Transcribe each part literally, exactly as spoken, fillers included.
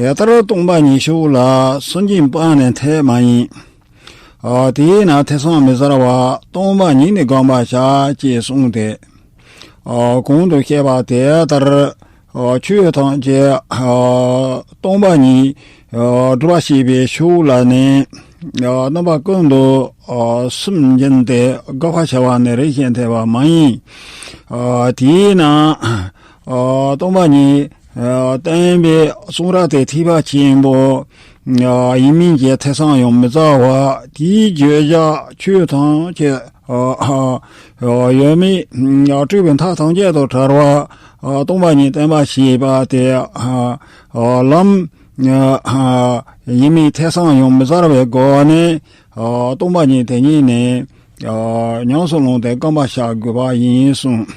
དེ་ལྟར་སྟོང་པ་ཉིད་ཕྱོགས་ལ་སུན་འབྱིན་པ་ནི་འཐད་མ་ཡིན། ཨ། དེས་ན་ཐེ་ཚོམ་མི་བཟའ་བར་སྟོང་པ་ཉིད་ནི་བསྒོམ་པར་བྱ་ཅེས་གསུངས་ཏེ། ཨ། གོང་དུ་བཤད་པ་དེ་ལྟར། ཨ། ཆོས་ཐམས་ཅད། ཨ། སྟོང་པ་ཉིད། ཨ། སྒྲུབ་པར་བྱེད་པའི་ཕྱོགས་ལ་ནི། ཨ། རྣམ་པ་ཀུན་ཏུ། ཨ། སུན་འབྱིན་ཏེ་དགག་པར་བྱ་བ་ནི་རིགས་ཤིག་འཐད་པ་མ་ཡིན། ཨ། དེས་ན། ཨ། སྟོང་པ་ཉིད། ཨ། བསྟན་པའི་གསུང་རབ་དེ་ཐེག་པ་ཆེན་པོ། ཨ། ཡིན་མིན་གྱི་ཐེ་ཚོམ་ཡང་མི་བཟའ་བར་དེའི་བརྗོད་བྱ་ཆོས་ཐམས་ཅད། ཨ། ཨ། ཡོད་མེད། ཨ། སྤྲོས་པའི་མཐའ་ཐམས་ཅད་དུ་བྲལ་བ། ཨ། སྟོང་པ་ཉིད་བསྟན་པར་བྱེད་པ་དེ། ཨ། ཨ། ལམ། ཨ། ཡིན་མིན་ཐེ་ཚོམ་ཡང་མི་བཟའ་བའི་སྒོ་ནས། ཨ། སྟོང་པ་ཉིད་དེ་ཉིད་ནི། ཨ། ཉམས་སུ་བླངས་ཏེ་བསྒོམ་པར་བྱ་དགོས་པ་ཡིན་གསུངས།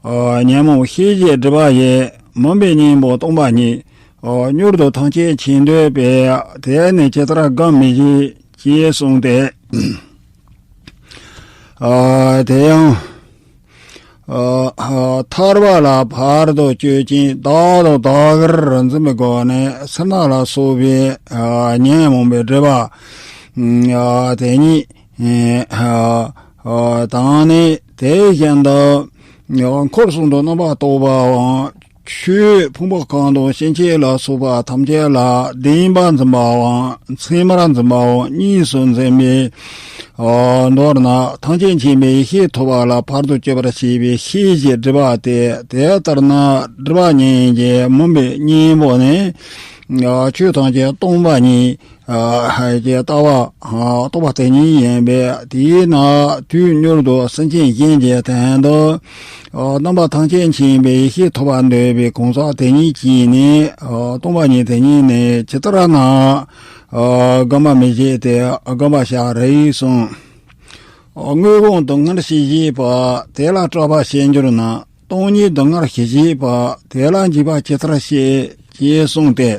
ཨ། ཉོན་མོངས་ཤེས་བྱའི་སྒྲིབ་པ་ཡིས་མུན་པས་བརྙེས་པའི་སྟོང་པ་ཉིད། ཨ། མྱུར་དུ་ཐམས་ཅད་མཁྱེན་འདོད་པས། དེ་ནི་ཇི་ལྟར་བསྒོམ་མི་ཤེས་ཅེས་གསུངས་ཏེ། ཨ། དེ་ཡང་། ཨ། ཐར་པ་ལ་བར་དུ་གཅོད་ཅིང་བདག་ཏུ་བདག་གིར་འཛིན་པའི་སྒོ་ནས་སེར་སྣ་ལ་སོགས་པའི། ཨ། ཉོན་མོངས་པའི་སྒྲིབ་པ། ཨ། དེ་ཉིད། ཨ། ཨ། དང་ནི་དེ་བཞིན་དུ། འཁོར་གསུམ་དུ་རྣམ་པར་རྟོག་པའམ། ཆོས་ཕུང་པོ་གང་དང་སྐྱེ་མཆེད་ལ་སོགས་པ་ཐམས་ཅད་ལ་བདེན་པར་འཛིན་པའམ་མཚན་མར་འཛིན་པའམ་གཉིས་སུ་འཛིན་པའི། ཨ། མདོར་ན་ཐམས་ཅད་མཁྱེན་པའི་ཡེ་ཤེས་ཐོབ་པ་ལ་བར་དུ་གཅོད་པར་བྱེད་པའི་ཤེས་བྱའི་སྒྲིབ་པ་སྟེ། དེ་ལྟར་ན་སྒྲིབ་པ་གཉིས་ཀྱི་མུན་པའི་གཉེན་པོ་ནི། ཨ། ཆོས་ཐམས་ཅད་སྟོང་པ་ཉིད། ཨ། ཀྱི་ལྟ་བ། ཨ། རྟོགས་པ་དེ་ཉིད་ཡིན་པས། དེས་ན་དུས་མྱུར་དུ་སེམས་ཅན་གཞན་གྱི་དོན་དུ། ཨ། རྣམ་པ་ཐམས་ཅད་མཁྱེན་པའི་ཡེ་ཤེས་ཐོབ་པར་འདོད་པའི་གང་ཟག་དེ་ཉིད་ཀྱིས་ནི། ཨ། སྟོང་པ་ཉིད་དེ་ཉིད་ནི་ཇི་ལྟར་ན། ཨ། བསྒོམ་པར་མི་བྱེད་དེ་བསྒོམ་པར་བྱ་རིགས་གསུངས། ཨ། དངོས་པོ་སྡུག་བསྔལ་ཞི་བྱེད་པ། དེ་ལ་སྐྲག་པ་ཞེས་བསྒྱུར་ན། སྟོང་ཉིད་སྡུག་བསྔལ་ཞི་བྱེད་པ། དེ་ལ་འཇིགས་པ་ཇི་ལྟར་བྱེད་ཅེས་གསུངས་ཏེ།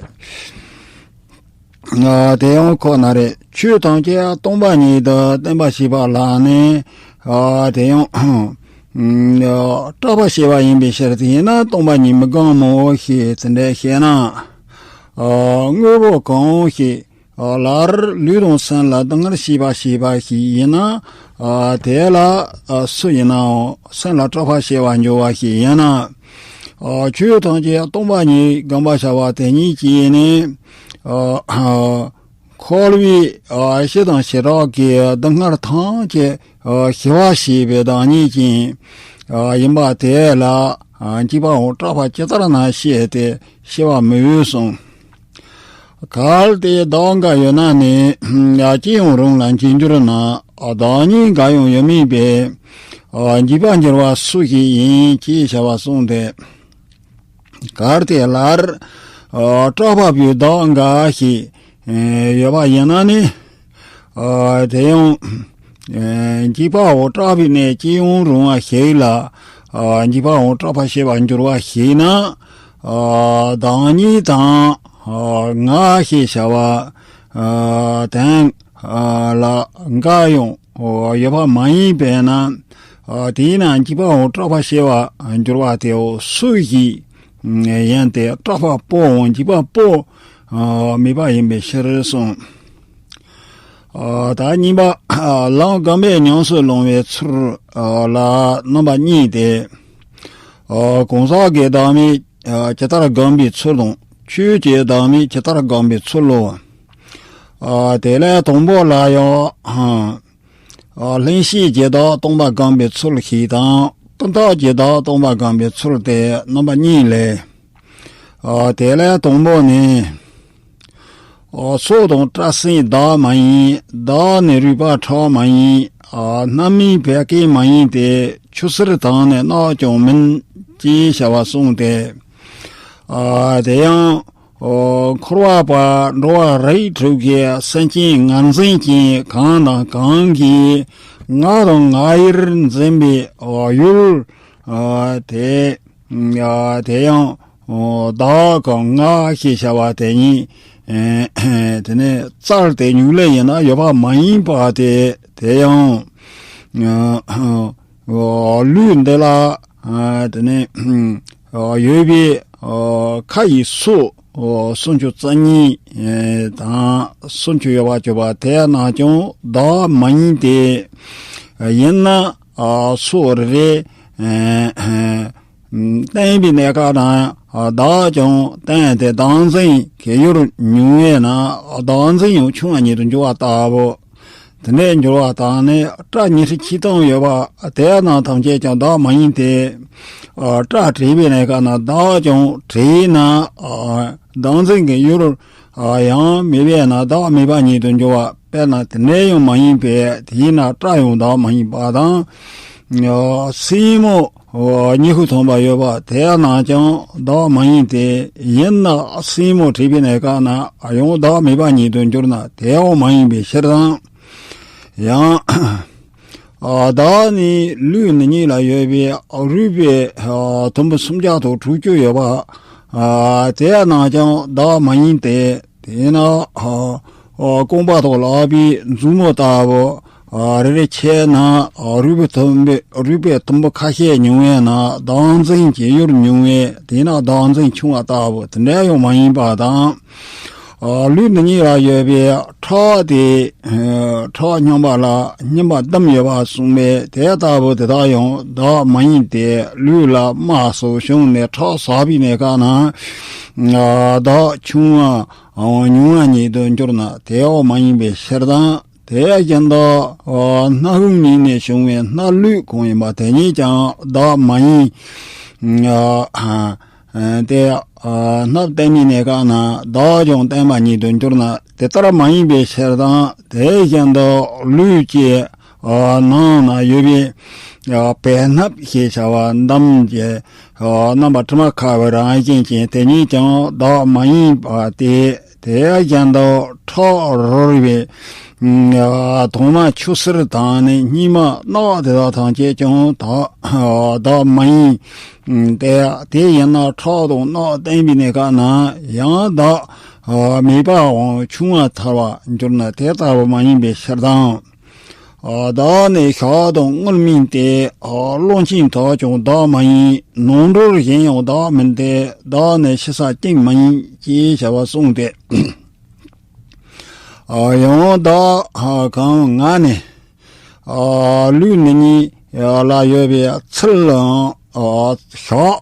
ཨ། དེ་ཡང་ཁོ་ན་རེ། ཆོས་ཐམས་ཅད་སྟོང་པ་ཉིད་དུ་བསྟན་པར་བྱེད་པ་ལ་ནི། ཨ། དེ་ཡང་། ཨ། སྐྲག་པ་བྱེད་པ་ཡིན་པའི་ཕྱིར་དེ་ཡིན་ན་སྟོང་པ་ཉིད་མི་བསྒོམ་མོ་ཞེས་དེ་འདྲ་བཤད་ན། ཨ། དངོས་པོ་གང་ཞིག་ཨ། ལར་ལུས་དང་སེམས་ལ་སྡུག་བསྔལ་བྱེད་པ་བྱེད་པ་ཞིག་ཡིན་ན། ཨ། དེ་ལ། ཨ། སུ་ཡིན་ནའང་སེམས་ལ་སྐྲག་པ་བྱེད་པ་འགྱུར་བ་ཞིག་ཡིན་ན། ཨ། ཆོས་ཐམས་ཅད་སྟོང་པ་ཉིད་བསྒོམ་པར་བྱ་བ་དེ་ཉིད་ཀྱིས་ནི། ཨ། ཨ། འཁོར་བའི། ཨ། ཞི་དང་ཞེ་དྲག་གི་སྡུག་བསྔལ་ཐམས་ཅད། ཨ། ཞི་བར་བྱེད་པའི་བདག་ཉིད་ཅན། ཨ། ཡིན་པ་དེ་ལ། ཨ། འཇིགས་པའམ་སྐྲག་པ་ཇི་ལྟར་ན་བྱེད་དེ་ཞི་བར་མི་འོས་གསུངས། གལ་ཏེ་བདག་འགའ་ཡོད་ན་ནི། ཡང་ཅི་ཡང་རུང་ལ་འཇིགས་འགྱུར་ན། བདག་ཉིད་འགའ་ཡང་ཡོད་མིན་པས། འཇིགས་པར་འགྱུར་བ་སུ་ཞིག་ཡིན་ཅེས་བྱ་བ་གསུངས་ཏེ། གལ་ཏེ་སླར་སྐྲག་པ་པོའི་བདག་འགའ་ཞིག་ཡོད་པ་ཡིན་ན་ནི། དེ་ཡང་འཇིགས་པའམ་སྐྲག་པའི་གནས་ཅི་ཡང་རུང་བ་ཞིག་ལ། འཇིགས་པའམ་སྐྲག་པ་བྱེད་པར་འགྱུར་བ་ཞིག་ན། བདག་ཉིད་དང་ང་ཞེས་བྱ་བ་དོན་ལ་འགའ་ཡང་ཡོད་པ་མ་ཡིན་པས་ན། དེས་ན་འཇིགས་པའམ་སྐྲག་པ་བྱེད་པར་འགྱུར་བ་དེའོ་སུ་ཞིག་ཡིན་ཏེ། སྐྲག་པ་པོའམ་འཇིགས་པ་པོ་མེད་པ་ཡིན་པའི་ཕྱིར་གསུངས། ཨ། ད་གཉིས་པ། ལམ་བསྒོམ་པས་ཉམས་སུ་བླང་བའི་ཚུལ། ཨ། ལ་རྣམ་པ་གཉིས་ཏེ། ཨ། གང་ཟག་གི་བདག་མེད་ཇི་ལྟར་བསྒོམ་པའི་ཚུལ་དང་། ཆོས་ཀྱི་བདག་མེད་ཇི་ལྟར་བསྒོམ་པའི་ཚུལ་ལོ། ཨ། དེ་ལས་དང་པོ་ལ་ཡང་། ཨ། ལྷན་སྐྱེས་ཀྱི་བདག་སྟོང་པར་བསྒོམ་པའི་ཚུལ་ཞིག་དང་། ཀུན་བརྟགས་ཀྱི་བདག་སྟོང་པར་བསྒོམ་པའི་ཚུལ་ཏེ་རྣམ་པ་གཉིས་ལས། ཨ། དེ་ལས་དང་པོ་ནི། ཨ། སྲོག་དང་སྐྲ་སེན་བདག་མ་ཡིན། བདག་ནི་རུས་པ་ཁྲག་མ་ཡིན། ཨ། སྣ་མིན་བད་ཀན་མ་ཡིན་ཏེ། ཆུ་སེར་དང་ནི་རྣག་ཀྱང་མིན། ཅེས་བྱ་བ་གསུངས་ཏེ། ཨ། དེ་ཡང་། ཨ། འཁོར་བ་པ་འགྲོ་བ་རིགས་དྲུག་གི་སེམས་ཅན་ངར་འཛིན་ཅན་གང་དང་གང་གིས་ང་དང་ང་ཡིར་འཛིན་པའི། ཨ། ཡུལ། ཨ། དེ། ཨ། དེ་ཡང་། ཨ། བདག་གམ་ང་ཞེས་བྱ་བ་དེ་ཉིད། ཨ། དེ་ནི་རྩལ་ཏེ་ཉུང་ལས་ཡིན་ན་ཡོད་པ་མ་ཡིན་པ་སྟེ། དེ་ཡང་། ཨ། ལུས་འདི་ལ། ཨ། དེ་ནི། ཨ། ཡོད་པའི། ཨ། ཁ་ཡི་སོ། སུམ་ཅུ་རྩ་གཉིས་དང་སུམ་ཅུ་ཡོད་པ་གྱུར་པ་དེ་རྣམས་ཀྱང་བདག་མ་ཡིན་ཏེ། ཡིན་ན་སོ་རེ་རེ་བསྟན་པའི་གནས་སྐབས་ན་བདག་ཀྱང་བསྟན་ཏེ་བདག་འཛིན་གྱི་ཡུལ་ཉུང་བས་ན་བདག་འཛིན་ཡང་ཆུང་བ་ཉིད་དུ་འགྱུར་བ་ལྟ་བུ། དེ་འདྲའི་འགྱུར་བ་དང་ནི་སྒྲ་ཉི་ཁྲི་ཆིག་སྟོང་ཡོད་པ་དེ་རྣམས་ཐམས་ཅད་ཀྱང་བདག་མ་ཡིན་ཏེ། སྒྲ་དྲིས་པའི་གནས་སྐབས་ན་བདག་ཀྱང་དྲིས་ན་བདག་འཛིན་གྱི་ཡུལ་ཡང་མེད་པས་ན་བདག་མེད་པ་ཉིད་དུ་འགྱུར་བ་དཔེར་ན་དེ་འདྲའི་ཡང་མ་ཡིན་པས་དེས་ན་སྒྲ་ཡང་བདག་མ་ཡིན་པ་དང་། སྲིང་མོ་ཉི་ཤུ་ཐམ་པ་ཡོད་པ་དེ་རྣམས་ཀྱང་བདག་མ་ཡིན་ཏེ། ཡིན་ན་སྲིང་མོ་དྲིས་པའི་གནས་སྐབས་ན་ཡང་བདག་མེད་པ་ཉིད་དུ་འགྱུར་ན་དེའང་མ་ཡིན་པའི་ཕྱིར་དང་། ཡང་བདག་ནི་ལུས་འདི་ཉིད་ལ་ཡོད་པའི་རུས་པའི་དུམ་བུ་སུམ་བརྒྱ་དང་དྲུག་ཅུ་ཡོད་པ་དེ་རྣམས་ཀྱང་བདག་མ་ཡིན་ཏེ། དེས་ན་རྐང་པ་དང་ལག་པའི་མཛུབ་མོ་ལྟ་བུ་རེ་རེ་ཕྱེ་ན་རུས་པའི་དུམ་བུ་རུས་པའི་དུམ་བུ་ཁ་ཤས་ཉུང་བས་ན་བདག་འཛིན་གྱི་ཡུལ་ཉུང་བས་དེས་ན་བདག་འཛིན་ཆུང་བ་ལྟ་བུ་དེ་འདྲ་ཡང་མ་ཡིན་པ་དང་། ལུས་འདི་ཉིད་ལ་ཡོད་པའི་ཁྲག་དེ་ཁྲག་སྙོམས་པ་ལ་སྙོམས་པ་བསྡམས་ཡོད་པ་གསུངས་པས་དེ་ལྟ་བུ་དེ་དག་ཡང་བདག་མ་ཡིན་ཏེ། ལུས་ལ་རྨ་སོགས་བྱུང་ནས་ཁྲག་ཟག་པའི་གནས་སྐབས་ན་བདག་ཆུང་བ་ཉུང་བ་ཉིད་དུ་འགྱུར་ན་དེའང་མ་ཡིན་པའི་ཕྱིར་དང་། དེ་བཞིན་དུ་སྣ་ཁུང་གཉིས་ནས་བྱུང་བའི་སྣ་ལུས་གང་ཡིན་པ་དེ་ཉིད་ཀྱང་བདག་མ་ཡིན་ཏེ། སྣ་བསྟན་པའི་གནས་སྐབས་ན་བདག་ཀྱང་བསྟན་པ་ཉིད་དུ་འགྱུར་ན་དེ་ལྟར་མ་ཡིན་པའི་ཕྱིར་དང་། དེ་བཞིན་དུ་ལུས་ཀྱི་ནང་ན་ཡོད་པའི་བེ་སྣབས་ཞེས་བྱ་བ་འདམ་གྱི་རྣམ་པ་དྲི་མ་ཁ་བའི་རང་བཞིན་ཅན་དེ་ཉིད་ཀྱང་བདག་མ་ཡིན་པ་སྟེ། དེ་བཞིན་དུ་ཁྲག་རུལ་བའི་དྭངས་མ་ཆུ་སེར་དང་ནི་སྙིགས་མ་རྣག་དེ་དག་ཐམས་ཅད་ཀྱང་བདག་མ་ཡིན་ཏེ། དེ་ཡིན་ན་ཁྲག་དང་རྣག་བསྟན་པའི་གནས་སྐབས་ན་ཡང་བདག་མེད་པའམ་ཆུང་བར་ཐལ་བར་འགྱུར་ན་དེ་ལྟ་བུ་མ་ཡིན་པའི་ཕྱིར་དང་། བདག་ནི་ཞག་དང་དངུལ་མིན་ཏེ། གླང་ཆེན་དག་ཀྱང་བདག་མ་ཡིན། ནོར་འཁྲུལ་གཞན་ཡང་བདག་མིན་ཏེ། བདག་ནི་ཕྱི་ས་སྐྱེངས་མ་ཡིན་ཅེས་བྱ་བ་གསུངས་ཏེ། ཡང་བདག་གང་ང་ནི་ལུས་འདི་ཉིད་ལ་ཡོད་པའི་ཚིལ་ལའང་ཞག་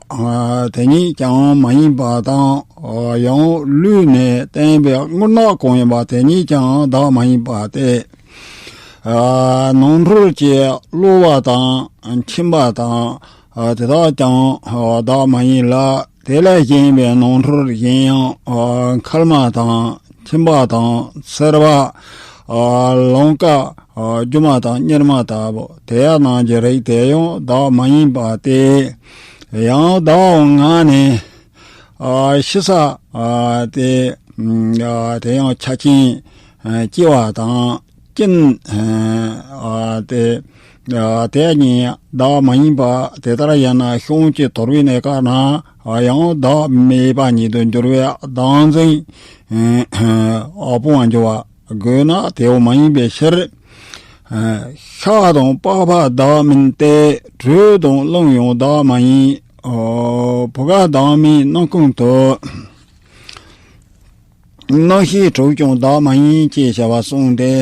དེ་ཉིད་ཀྱང་མ་ཡིན་པ་དང་། ཡང་ལུས་ནས་བསྟན་པའི་རྔུལ་ནག་གང་ཡིན་པ་དེ་ཉིད་ཀྱང་བདག་མ་ཡིན་པ་སྟེ། ནོར་འཁྲུལ་གྱི་གློ་བ་དང་མཆིན་པ་དང་དེ་དག་ཀྱང་བདག་མ་ཡིན་ལ། དེ་ལས་གཞན་པའི་ནོར་འཁྲུལ་གཞན་ཡང་མཁལ་མ་དང་མཆིན་པ་དང་སེར་བ། ལོང་ཀ། རྒྱུ་མ་དང་གཉེར་མ་ལྟ་བུ་དེ་ཡང་རྣམས་ཀྱི་རིགས་དེ་ཡང་བདག་མ་ཡིན་པ་སྟེ། ཡང་བདག་འང་ང་ནི་ཕྱི་ས་དེ་དེ་ཡང་ཆ་ཅན་སྐྱེ་བ་དང་རྐྱེན་དེ་དེ་ཉིད་བདག་མ་ཡིན་པ་དེ་ལྟར་ཡང་ན་ཤོང་གི་དོར་བའི་གནས་སྐབས་ན་ཡང་བདག་མེད་པ་ཉིད་དུ་འགྱུར་བས་བདག་འཛིན་སྤོང་བར་འགྱུར་བ་དགོས་ན་དེའོ་མ་ཡིན་པའི་ཕྱིར། ཤ་དང་པགས་པ་བདག་མིན་ཏེ། དྲོད་དང་རླུང་ཡང་བདག་མ་ཡིན། བུ་ག་བདག་མིན་སྣ་ཁུང་དུ། རྣམ་ཤེས་དྲུག་ཀྱང་བདག་མ་ཡིན་ཅེས་བྱ་བ་གསུངས་ཏེ།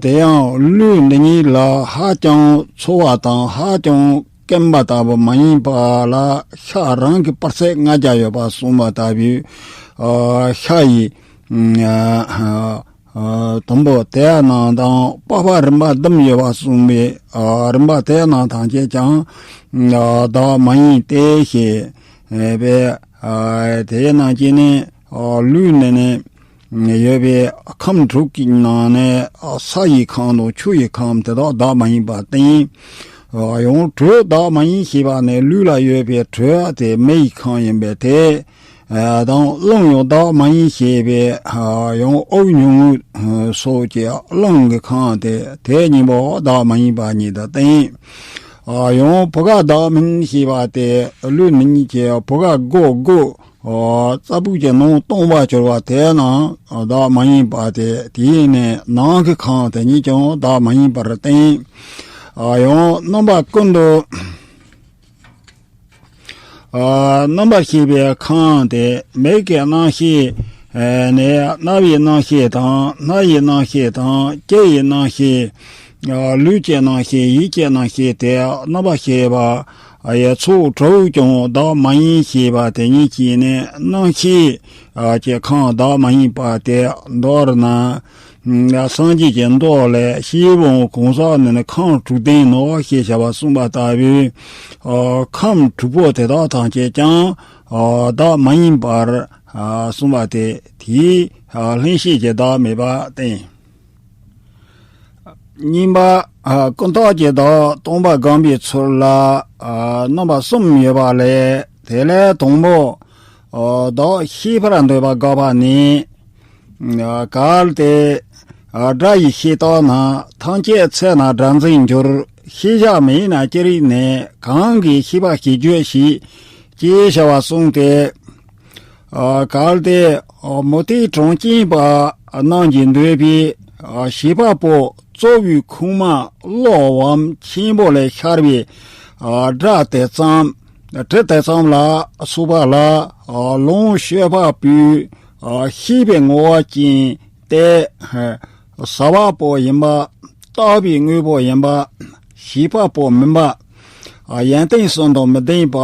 དེ་ཡང་ལུས་འདི་ཉིད་ལ་ཧ་ཅང་ཚ་བ་དང་ཧ་ཅང་སྐེམ་པ་ལྟ་བུ་མ་ཡིན་པ་ལ་ཤ་རང་གི་པར་ཚད་ལྔ་བརྒྱ་ཡོད་པ་གསུངས་པ་ལྟ་བུའི་ཤ་ཡི་དུམ་བུ་དེ་རྣམས་དང་པགས་པ་རིམ་པ་བདུན་ཡོད་པ་གསུངས་པའི་རིམ་པ་དེ་རྣམས་ཐམས་ཅད་ཀྱང་བདག་མ་ཡིན་ཏེ་ཞེས་པས། དེ་རྣམས་ཀྱིས་ནི་ལུས་ནི་ནི་ཡོད་པའི་ཁམས་དྲུག་གི་ནང་ནས་ས་ཡི་ཁམས་དང་ཆུ་ཡི་ཁམས་དེ་དག་བདག་མ་ཡིན་པ་སྟེ། ཡང་དྲོད་བདག་མ་ཡིན་ཞེས་པ་ནི་ལུས་ལ་ཡོད་པའི་དྲོད་དེ་མེ་ཡི་ཁམས་ཡིན་པས་དེ། དང་རླུང་ཡང་བདག་མ་ཡིན་ཞེས་པའི་ཡང་དབུགས་ཉུང་ངུ་སོགས་ཀྱི་རླུང་གི་ཁམས་དེ་དེ་གཉིས་པོ་བདག་མ་ཡིན་པ་ཉིད་དུ་བསྟན། ཡང་བུ་ག་བདག་མིན་ཞེས་པ་དེ་ལུས་ནི་གཉིས་ཀྱི་བུ་ག་སྒོ་དགུ། རྩ་བུག་གི་ནང་སྟོང་པ་གྱུར་པ་དེ་རྣམས་བདག་མ་ཡིན་པ་སྟེ། དེ་ནས་ནང་གི་ཁམས་དེ་ཉིད་ཀྱང་བདག་མ་ཡིན་པར་བསྟན། ཡང་རྣམ་པ་ཀུན་ཏུ་ རྣམ་པར་ཤེས་པའི་ཁམས་དེ་མིག་གི་རྣམ་ཤེས་ནས་རྣ་བའི་རྣམ་ཤེས་དང་སྣ་ཡི་རྣམ་ཤེས་དང་ལྕེ་ཡི་རྣམ་ཤེས། ལུས་ཀྱི་རྣམ་ཤེས་ཡིད་ཀྱི་རྣམ་ཤེས་དེ་རྣམ་པར་ཤེས་པ་ཡི་ཚོགས་དྲུག་ཀྱང་བདག་མ་ཡིན་ཞེས་པ་དེ་ཉིད་ཀྱིས་ནི་རྣམ་ཤེས་ཀྱི་ཁམས་བདག་མ་ཡིན་པ་དེ་མདོར་ན། སངས་རྒྱས་ཀྱི་མདོ་ལས་ཤེས་པའང་གང་ཟག་ནི་ནི་ཁམས་དྲུག་ལྡན་ནོ་ཞེས་བྱ་བ་གསུངས་པ་ལྟ་བུའི། ཁམས་དྲུག་པོ་དེ་དག་ཐམས་ཅད་ཀྱང་བདག་མ་ཡིན་པར་གསུངས་པ་སྟེ་དེའི་ལྷན་སྐྱེས་ཀྱི་བདག་མེད་པ་བསྟན། གཉིས་པ། ཀུན་བརྟགས་ཀྱི་བདག་སྟོང་པ་སྒོམ་པའི་ཚུལ་ལ་རྣམ་པ་གསུམ་ཡོད་པ་ལས་དེ་ལས་དང་པོ། བདག་ཤེས་པར་འདོད་པ་དགག་པ་ནི། གལ་ཏེ། སྒྲ་ཡིས་ཤེས་བཏགས་ན་ཐམས་ཅད་ཚད་ན་སྒྲ་འཛིན་འགྱུར། ཤེས་བྱ་མེད་ན་ཅི་རིགས་ནས་གང་གིས་ཤེས་པ་ཞིག་བརྗོད་ཤིག་ཅེས་བྱ་བ་གསུངས་ཏེ། གལ་ཏེ་མུ་སྟེགས་གྲངས་ཅན་པ་རྣམས་ཀྱིས་འདོད་པའི་བྱེད་པ་པོ་གཙོ་བོའི་ཁུངས་མ་བློ་བམ་ཆེན་པོ་ལས་ཤར་བའི་སྒྲ་དེ་ཙམ་དྲི་དེ་ཙམ་ལ་སོགས་པ་ལ་ལོངས་སྤྱོད་པ་པོའི་ཤེས་པའི་ངོ་བོ་ཅན་ཏེ། ཟ་བ་པོ་ཡིན་པ། བཏགས་པའི་དངོས་པོ་ཡིན་པ། བྱེད་པ་པོ་མིན་པ། ཡོན་ཏན་གསུམ་དང་མི་ལྡན་པ།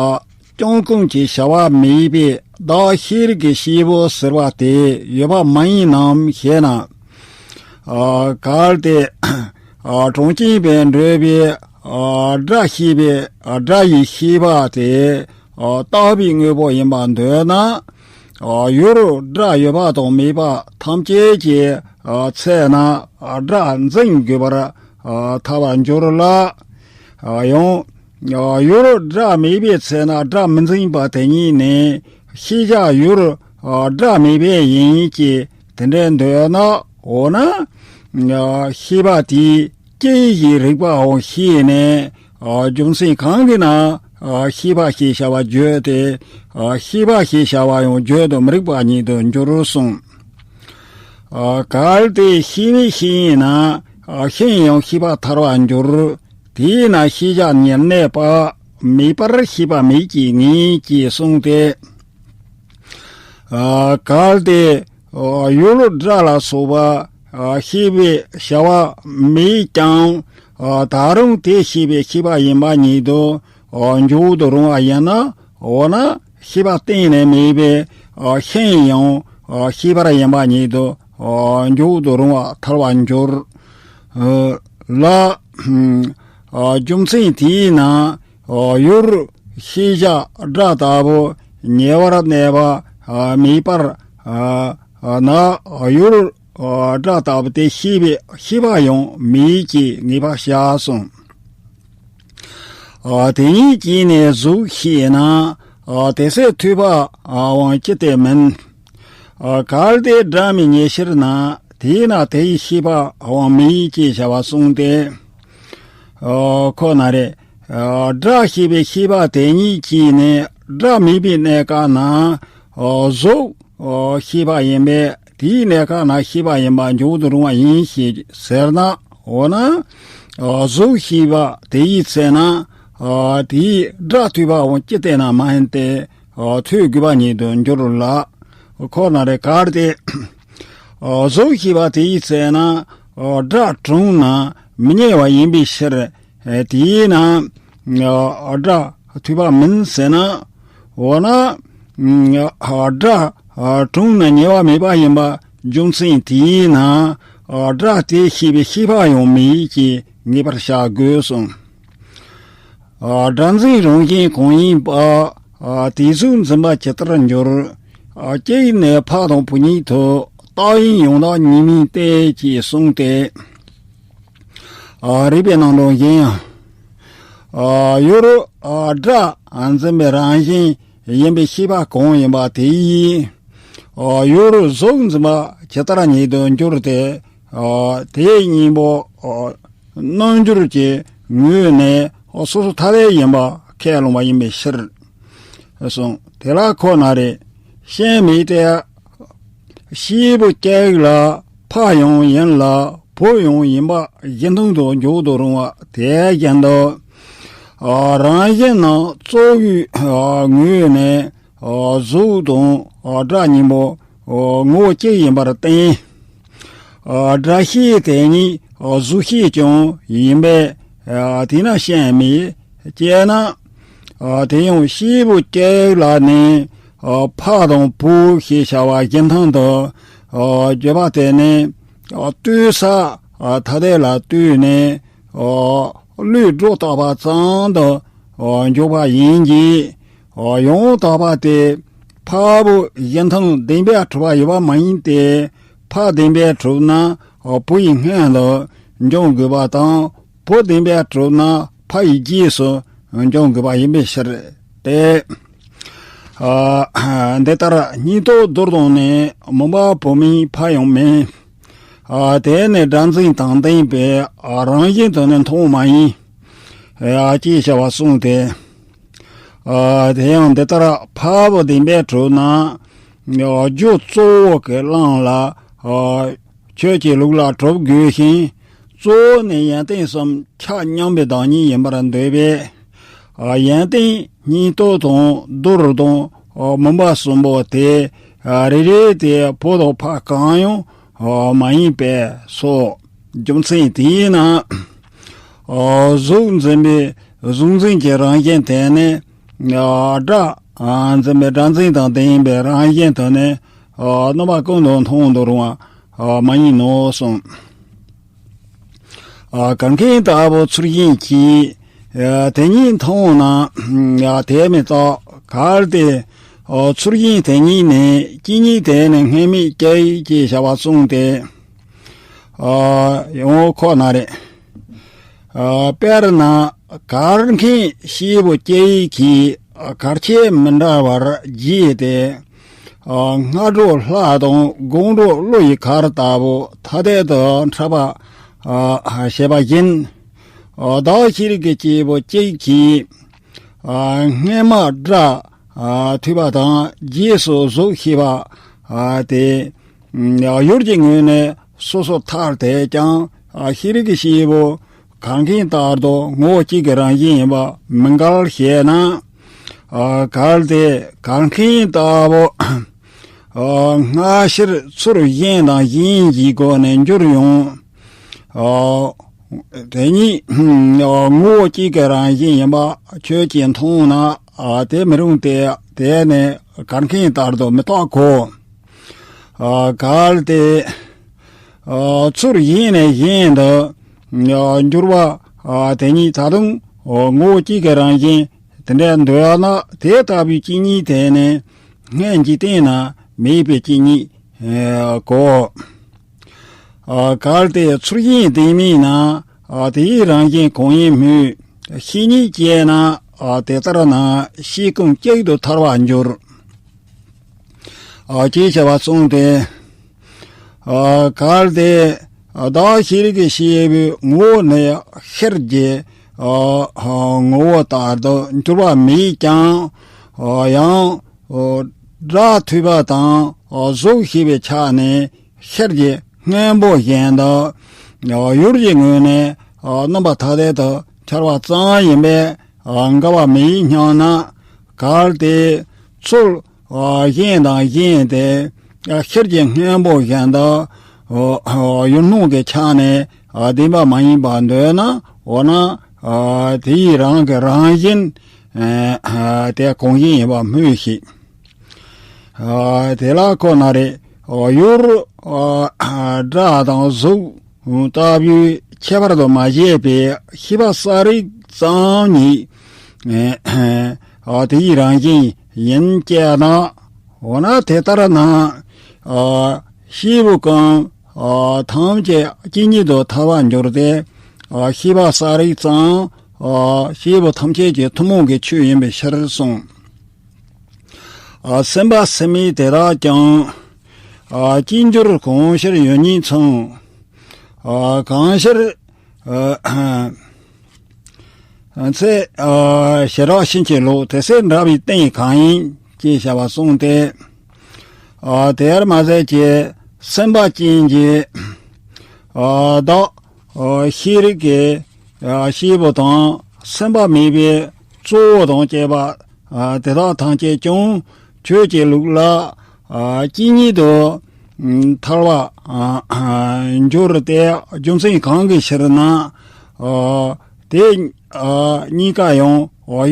ཀྱང་ཀུན་གྱི་བྱ་བ་མེད་པའི་བདག་ཤེས་རིག་གི་སྐྱེས་བུ་ཟེར་བ་དེ་ཡོད་པ་མ་ཡིན་ནམ་ཞེ་ན། གལ་ཏེ། གྲངས་ཅན་པས་འདོད་པའི་སྒྲ་ཤེས་པའི་སྒྲ་ཡིས་ཤེས་པ་དེ་བཏགས་པའི་དངོས་པོ་ཡིན་པར་འདོད་ན། ཡུལ་སྒྲ་ཡོད་པ་དང་མེད་པ་ཐམས་ཅད་ཀྱི་ཚད་ན་སྒྲ་འཛིན་དགོས་པར་ཐལ་བར་འགྱུར་ལ། ཡང་ཡུལ་སྒྲ་མེད་པའི་ཚད་ན་སྒྲ་མི་འཛིན་པ་དེ་ཉིད་ནི་ཤེས་བྱ་ཡུལ་སྒྲ་མེད་པས་ཡིན་གྱི་དེ་འདྲའི་འདོད་ན། འོ་ན་ཤེས་པ་དེས་ཅི་ཞིག་རིག་པའང་ཤེས་ནས། རྒྱུ་མཚན་གང་གིས་ན་ཤེས་པ་ཞེས་བྱ་བ་བརྗོད་དེ། ཤེས་པ་ཞེས་བྱ་བ་ཡང་བརྗོད་དུ་མི་རིགས་པ་ཉིད་དུ་འགྱུར་གསུངས། གལ་ཏེ་ཤེས་མེད་ཤེས་ཡིན་ན་ཤེས་ཡང་ཤེས་པ་ཐལ་བར་འགྱུར། དེས་ན་ཤེས་བྱ་ཉེར་གནས་པ་མེད་པར་ཤེས་པ་མེད་ཅེས་ངེས་ཅེས་གསུངས་ཏེ། གལ་ཏེ་ཡུལ་སྒྲ་ལ་སོགས་པ་ཤེས་པའི་བྱ་བ་མེད་ཀྱང་ད་རུང་དེ་ཤེས་པའི་ཤེས་པ་ཡིན་པ་ཉིད་དུ་འཇོག་ཏུ་རུང་བ་ཡིན་ན། འོ་ན་ཤེས་པ་གཏན་ནས་མེད་པའི་ཤེས་ཡང་ཤེས་པར་ཡིན་པ་ཉིད་དུ་འཇོག་ཏུ་རུང་བ་ཐལ་བར་འགྱུར་ལ། རྒྱུ་མཚན་དེས་ན་ཡུལ་ཤེས་བྱ་སྒྲ་ལྟ་བུ་ཉེ་བར་གནས་པ་མེད་པར་ན་ཡུལ་སྒྲ་ལྟ་བུ་དེ་ཤེས་པའི་ཤེས་པ་ཡང་མེད་ཅེས་ངེས་པར་བྱ་གསུངས། དེ་ཉིད་ཀྱིས་ནི་གཟུགས་ཤེས་ན། དེ་ཚེ་ཐོས་པའང་ཅི་སྟེ་མིན། གལ་ཏེ་སྒྲ་མི་རྙེད་ཕྱིར་ན། དེས་ན་དེ་ཡི་ཤེས་པའང་མེད་ཅེས་བྱ་བ་གསུངས་ཏེ། ཁོ་ན་རེ། སྒྲ་ཤེས་པའི་ཤེས་པ་དེ་ཉིད་ཀྱིས་ནི་སྒྲ་མེད་པའི་གནས་སྐབས་ན་གཟུགས་ཤེས་པ་ཡིན་པས། དེའི་གནས་སྐབས་ན་ཤེས་པ་ཡིན་པ་འཇོག་ཏུ་རུང་བ་ཡིན་ཞེས་ཟེར་ན། འོ་ན་གཟུགས་ཤེས་པ་དེ་ཡི་ཚེ་ན་དེའི་སྒྲ་ཐོས་པའང་ཅི་སྟེ་ན་མ་ཡིན་ཏེ་ཐོས་དགོས་པ་ཉིད་དུ་འགྱུར་ལ། ཁོ་ན་རེ་གལ་ཏེ་གཟུགས་ཤེས་པ་དེ་ཡི་ཚེ་ན་སྒྲ་གྲུང་ན་མི་རྙེད་པ་ཡིན་པའི་ཕྱིར། དེས་ན་སྒྲ་ཐོས་པ་མིན་ཟེར་ན། འོ་ན་སྒྲ་གྲུང་ན་རྙེད་པ་མེད་པ་ཡིན་པ་རྒྱུ་མཚན་དེས་ན་སྒྲ་དེ་ཤེས་པའི་ཤེས་པ་ཡང་མེད་ཅེས་ངེས་པར་བྱ་དགོས་གསུངས། སྒྲ་འཛིན་རང་བཞིན་གང་ཡིན་པ། དེ་གཟུགས་འཛིན་པ་ཇི་ལྟར་འགྱུར། གཅིག་ནས་ཕ་དང་བུ་ཉིད་དུ། རྟག་ཡིན་ཡང་དག་ཉིད་མིན་ཏེ་ཅེས་གསུངས་ཏེ། རིགས་པའི་རྣམ་གྲངས་གཞན་ཡང་། ཡུལ་སྒྲ་འཛིན་པའི་རང་བཞིན་ཡིན་པའི་ཤེས་པ་གང་ཡིན་པ་དེ་ཡིས། ཡུལ་གཟུགས་འཛིན་པ་ཇི་ལྟར་ཉིད་དུ་འགྱུར་ཏེ། དེའི་གཉེན་པོ། རྣམ་འགྱུར་གྱི་ངོས་ནས་སོ་སོ་ཐ་དད་ཡིན་པ་ཁས་ལོངས་པ་ཡིན་པའི་ཕྱིར། གསུངས། དེ་ལ་ཁོ་ན་རེ། ཤེས་མེད་དེ། སྐྱེས་བུ་གཅིག་ལ་ཕ་ཡང་ཡིན་ལ་བུ་ཡང་ཡིན་པ་གཞི་མཐུན་དུ་འཇོག་ཏུ་རུང་བ་དེ་བཞིན་དུ། རང་བཞིན་ནི་གཙོ་བོའི་ངོས་ནས་གཟུགས་དང་སྒྲ་གཉིས་པོ་ངོ་བོ་གཅིག་ཡིན་པར་བརྟེན། སྒྲ་ཤེས་དེ་ཉིད་གཟུགས་ཤེས་ཀྱང་ཡིན་པས། དེས་ན་ཤན་མེད། ཅེ་ན། དེ་ཡང་ཤེས་པ་གཅིག་ལ་ནི་ཕ་དང་བུ་ཞེས་བྱ་བ་བཞི་མཐུན་དུ་བརྗོད་པ་དེ་ནི་ལྟོས་ས་ཐ་དད་ལ་ལྟོས་ནས་བློས་སྒྲོ་བཏགས་པ་ཙམ་དུ་འཇོག་པ་ཡིན་གྱི། ཡང་དག་པ་དེ་ཕ་བུ་གཞི་མཐུན་བདེན་པས་གྲུབ་པ་ཡིན་པ་མ་ཡིན་ཏེ། ཕ་བདེན་པས་གྲུབ་ན་བུ་ཡི་སྔོན་དུ་འབྱུང་དགོས་པ་དང་། བུ་བདེན་པས་གྲུབ་ན་ཕ་ཡི་རྗེས་སུ་འབྱུང་དགོས་པ་ཡིན་པའི་ཕྱིར་ཏེ། འདི་ལྟར་སྙིང་སྟོབས་རྡུལ་དང་ནི། མུན་པ་བུ་མིན་ཕ་ཡང་མིན། དེ་ནི་སྒྲ་འཛིན་དང་ལྡན་པའི་རང་བཞིན་དུ་ནི་མཐོང་མ་ཡིན། ཅེས་བྱ་བ་གསུངས་ཏེ། དེ་ཡང་འདི་ལྟར་ཕ་བུ་བདེན་པས་གྲུབ་ན། རྒྱུ་གཙོ་བོ་གི་གླེང་ལ། ཆོས་ཀྱི་ལུགས་ལ་གྲུབ་དགོས་ཤིང་། གཙོ་བོ་ནི་ཡོན་ཏན་གསུམ་ཆ་མཉམ་པའི་བདག་ཉིད་ཡིན་པར་འདོད་པས། ཡོན་ཏན་སྙིང་སྟོབས་དང་རྡུལ་དང་མུན་པ་གསུམ་པོ་དེ་རེ་རེ་དེ་བུ་དང་ཕ་གང་ཡང་མ་ཡིན་པས་སོ། རྒྱུ་མཚན་དེས་ན། གཟུགས་འཛིན་པའི་གཟུགས་འཛིན་གྱི་རང་བཞིན་དེ་ནི། སྒྲ་འཛིན་པའི་སྒྲ་འཛིན་དང་ལྡན་པའི་རང་བཞིན་དུ་ནི། རྣམ་པ་ཀུན་ཏུ་མཐོང་དུ་རུང་བ་མ་ཡིན་ནོ་གསུངས། གར་མཁན་ལྟ་བུ་ཚུལ་བཞིན་གྱིས། དེ་ཉིད་མཐོང་ན་དེ་མི་རྟག་གལ་ཏེ། ཚུལ་བཞིན་དེ་ཉིད་ནི་གཅིག་ཉིད་དེ་ནི་སྔོན་མེད་ཀྱི་ཅེས་བྱ་བ་གསུངས་ཏེ། ཡང་ཁོ་ན་རེ། དཔེར་ན་གར་མཁན་ཤེས་པ་གཅིག་གིས་གར་ཆས་མི་འདྲ་བར་བརྗེས་ཏེ། སྔ་དྲོ་ལྷ་དང་དགོང་དྲོ་ཀླུ་ཡི་གར་ལྟ་བུ་ཐ་དད་དུ་འཁྲབ་པ་བྱེད་པ་བཞིན། བདག་ཤེས་རིག་གི་སྐྱེས་བུ་གཅིག་གིས། སྔོན་མ་སྒྲ་ཐོས་པ་དང་རྗེས་སུ་གཟུགས་ཤེས་པ་དེ། ཡུལ་གྱི་ངོས་ནས་སོ་སོར་ཐར་ཏེ་ཀྱང་། ཤེས་རིག་གི་སྐྱེས་བུ་གར་མཁན་ལྟར་དུ་ངོ་བོ་གཅིག་གི་རང་བཞིན་ཡིན་པ་མི་འགལ་ཞེ་ན། གལ་ཏེ་གར་མཁན་ལྟ་བུ། སྔ་ཕྱིར་ཚུལ་གཞན་དང་གཞན་གྱི་སྒོ་ནས་འགྱུར་ཡང་། དེ་ཉིད་ངོ་བོ་གཅིག་གི་རང་བཞིན་ཡིན་པ་ཁྱོད་ཀྱིས་མཐོང་ན། དེ་མི་རུང་སྟེ། དེ་ནི་གར་མཁན་ལྟར་དུ་མི་རྟག་གོ། གལ་ཏེ། ཚུལ་གཞན་ནས་གཞན་དུ་འགྱུར་བ་དེ་ཉིད་ད་དུང་ངོ་བོ་གཅིག་གི་རང་བཞིན་དེ་འདྲ་འདོད་ན། དེ་ལྟ་བུའི་གཅིག་ཉིད་དེ་ནི་སྔོན་གྱི་སྟེང་ན་མེད་པའི་གཅིག་ཉིད་གོ། གལ་ཏེ་ཚུལ་གཞན་བདེན་མིན་ན། དེའི་རང་བཞིན་གང་ཡིན་སྨོས། ཤེས་ཉིད་ཅེ་ན། དེ་ལྟར་ན་ཤེས་ཀུན་གཅིག་ཏུ་ཐལ་བར་འགྱུར། ཅེས་བྱ་བ་གསུངས་ཏེ། གལ་ཏེ་བདག་ཤེས་རིག་གི་སྐྱེས་བུའི་ངོ་བོ་ནི་ཤེར་གྱི་ངོ་བོ་ལྟར་དུ་འགྱུར་བ་མེད་ཀྱང་། ཡང་སྒྲ་ཐོས་པ་དང་གཟུགས་ཤེས་པའི་ཆ་ནས་ཤེར་གྱི་སྔོན་པོ་བཞིན་དུ་ཡུལ་གྱི་ངོས་ནས་རྣམ་པ་ཐ་དད་དུ་འཆར་བ་ཙམ་ཡིན་པས་འགལ་བ་མེད་སྙམ་ན། གལ་ཏེ་ཚུལ་གཞན་དང་གཞན་དེ་ཤེར་གྱི་སྔོན་པོ་བཞིན་དུ་ཡུལ་སྣང་གི་ཆ་ནས་བདེན་པ་མ་ཡིན་པར་འདོད་ན། འོ་ན་དེའི་རང་གི་རང་བཞིན་དེ་གང་ཡིན་ཡིན་པ་སྨོས་ཤིག། དེ་ལ་ཁོ་ན་རེ། ཡུལ་སྒྲ་དང་གཟུགས་ལྟ་བུའི་ཁྱད་པར་དུ་མ་བྱས་པའི་ཤེས་པ་གསལ་རིག་ཙམ་ཉིད་དེའི་རང་བཞིན་ཡིན་ཀྱང་ན། འོ་ན་དེ་ལྟར་ན་ཤེས་པ་ཀུན་ཐམས་ཅད་གཅིག་ཉིད་དུ་ཐལ་བར་འགྱུར་ཏེ། ཤེས་པ་གསལ་རིག་ཙམ་ཤེས་པ་ཐམས་ཅད་ཀྱི་ཐུན་མོང་གི་ཆོས་ཡིན་པའི་ཕྱིར་གསུངས། སེམས་པ་སེམས་མེད་དེ་དག་ཀྱང་། ཅིར་འགྱུར་གང་ཕྱིར་ཡོད་ཉིད་མཚུངས། གང་ཕྱིར་ཚེ་ཞེ་དྲག་ཕྱིན་ཅི་ལོག་དེ་ཚེ་འདྲ་བའི་རྟེན་གང་ཡིན་ཅེས་བྱ་བ་གསུངས་ཏེ། དེར་མ་ཟད་ཀྱི་སེམས་པ་ཅན་གྱི་བདག་ཤེས་རིག་གི་སྐྱེས་བུ་དང་ སེམས་པ་མེད་པའི་གཙོ་བོ་དང་བཅས་པ་དེ་དག་ཐམས་ཅད་ཀྱང་ཆོས་ཀྱི་ལུགས་ལ་ཇི་སྙེད་དུ་ཐལ་བ་འགྱུར་ཏེ། རྒྱུ་མཚན་གང་གི་ཕྱིར་ན་དེ་གཉིས་ཀ་ཡང་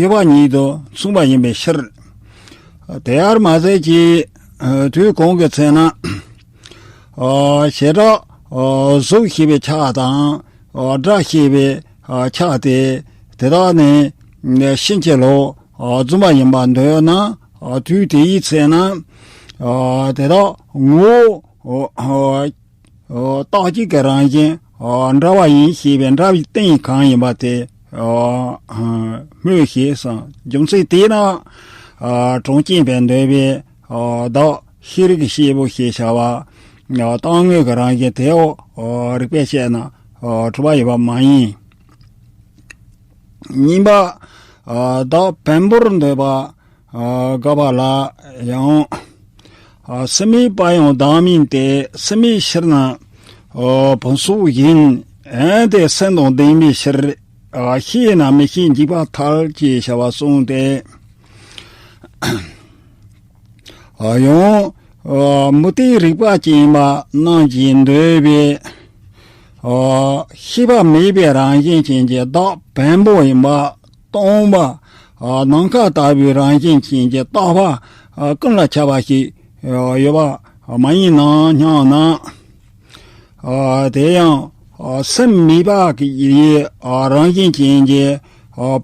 ཡོད་པ་ཉིད་དུ་མཚུངས་པ་ཡིན་པའི་ཕྱིར། དེ་ཡང་མ་ཟད་ཀྱི་དུས་གང་གི་ཚེ་ན་བྱེ་བྲག་གཟུགས་ཤེས་པའི་ཆ་དང་སྒྲ་ཤེས་པའི་ཆ་དེ་དེ་དག་ནི་ཕྱིན་ཅི་ལོག་རྫུན་པ་ཡིན་པར་འདོད་ན། དུས་དེའི་ཚེ་ན་དེ་དག་ངོ་བོ་རྟག་གཅིག་གི་རང་བཞིན་འདྲ་བ་ཡིན་ཞེས་པའི་འདྲ་བའི་རྟེན་གང་ཡིན་པ་དེ་སྨོས་ཤེས་སམ། རྒྱུ་མཚན་དེས་ན་གྲངས་ཅན་པས་འདོད་པའི་བདག་ཤེས་རིག་ཤེས་པོ་ཞེས་བྱ་བ་རྟག་དངོས་ཀྱི་རང་བཞིན་དེའོ། རིགས་པས་དཔྱད་ན་གྲུབ་པ་ཡོད་པ་མ་ཡིན། གཉིས་པ། བདག་བེམ་པོར་འདོད་པ་དགག་པ་ལ་ཡང་། སེམས་མེད་པ་ཡང་བདག་མིན་ཏེ། སེམས་མེད་ཕྱིར་ན་བུམ་སོགས་ཡིན། འོན་ཏེ་སེམས་དང་ལྡན་པའི་ཕྱིར། ཤེས་ན་མི་ཤེས་འཇིག་པར་ཐལ་ཅེས་བྱ་བ་གསུངས་ཏེ། ཡང་མུ་སྟེགས་རིག་པ་ཅན་པ་རྣམས་ཀྱིས་འདོད་པའི་ཤེས་པ་མེད་པའི་རང་བཞིན་ཅན་གྱི་བདག་བེམ་པོ་ཡིན་པ་སྟོང་པ། ནམ་མཁའ་ལྟ་བུའི་རང་བཞིན་ཅན་གྱི་རྟག་པ་ཀུན་ལ་ཁྱབ་པ་ཞིག་ཡོད་པ་མ་ཡིན་ནམ་སྙམ་ན། དེ་ཡང་སེམས་མེད་པ་ཡི་རང་བཞིན་ཅན་གྱི་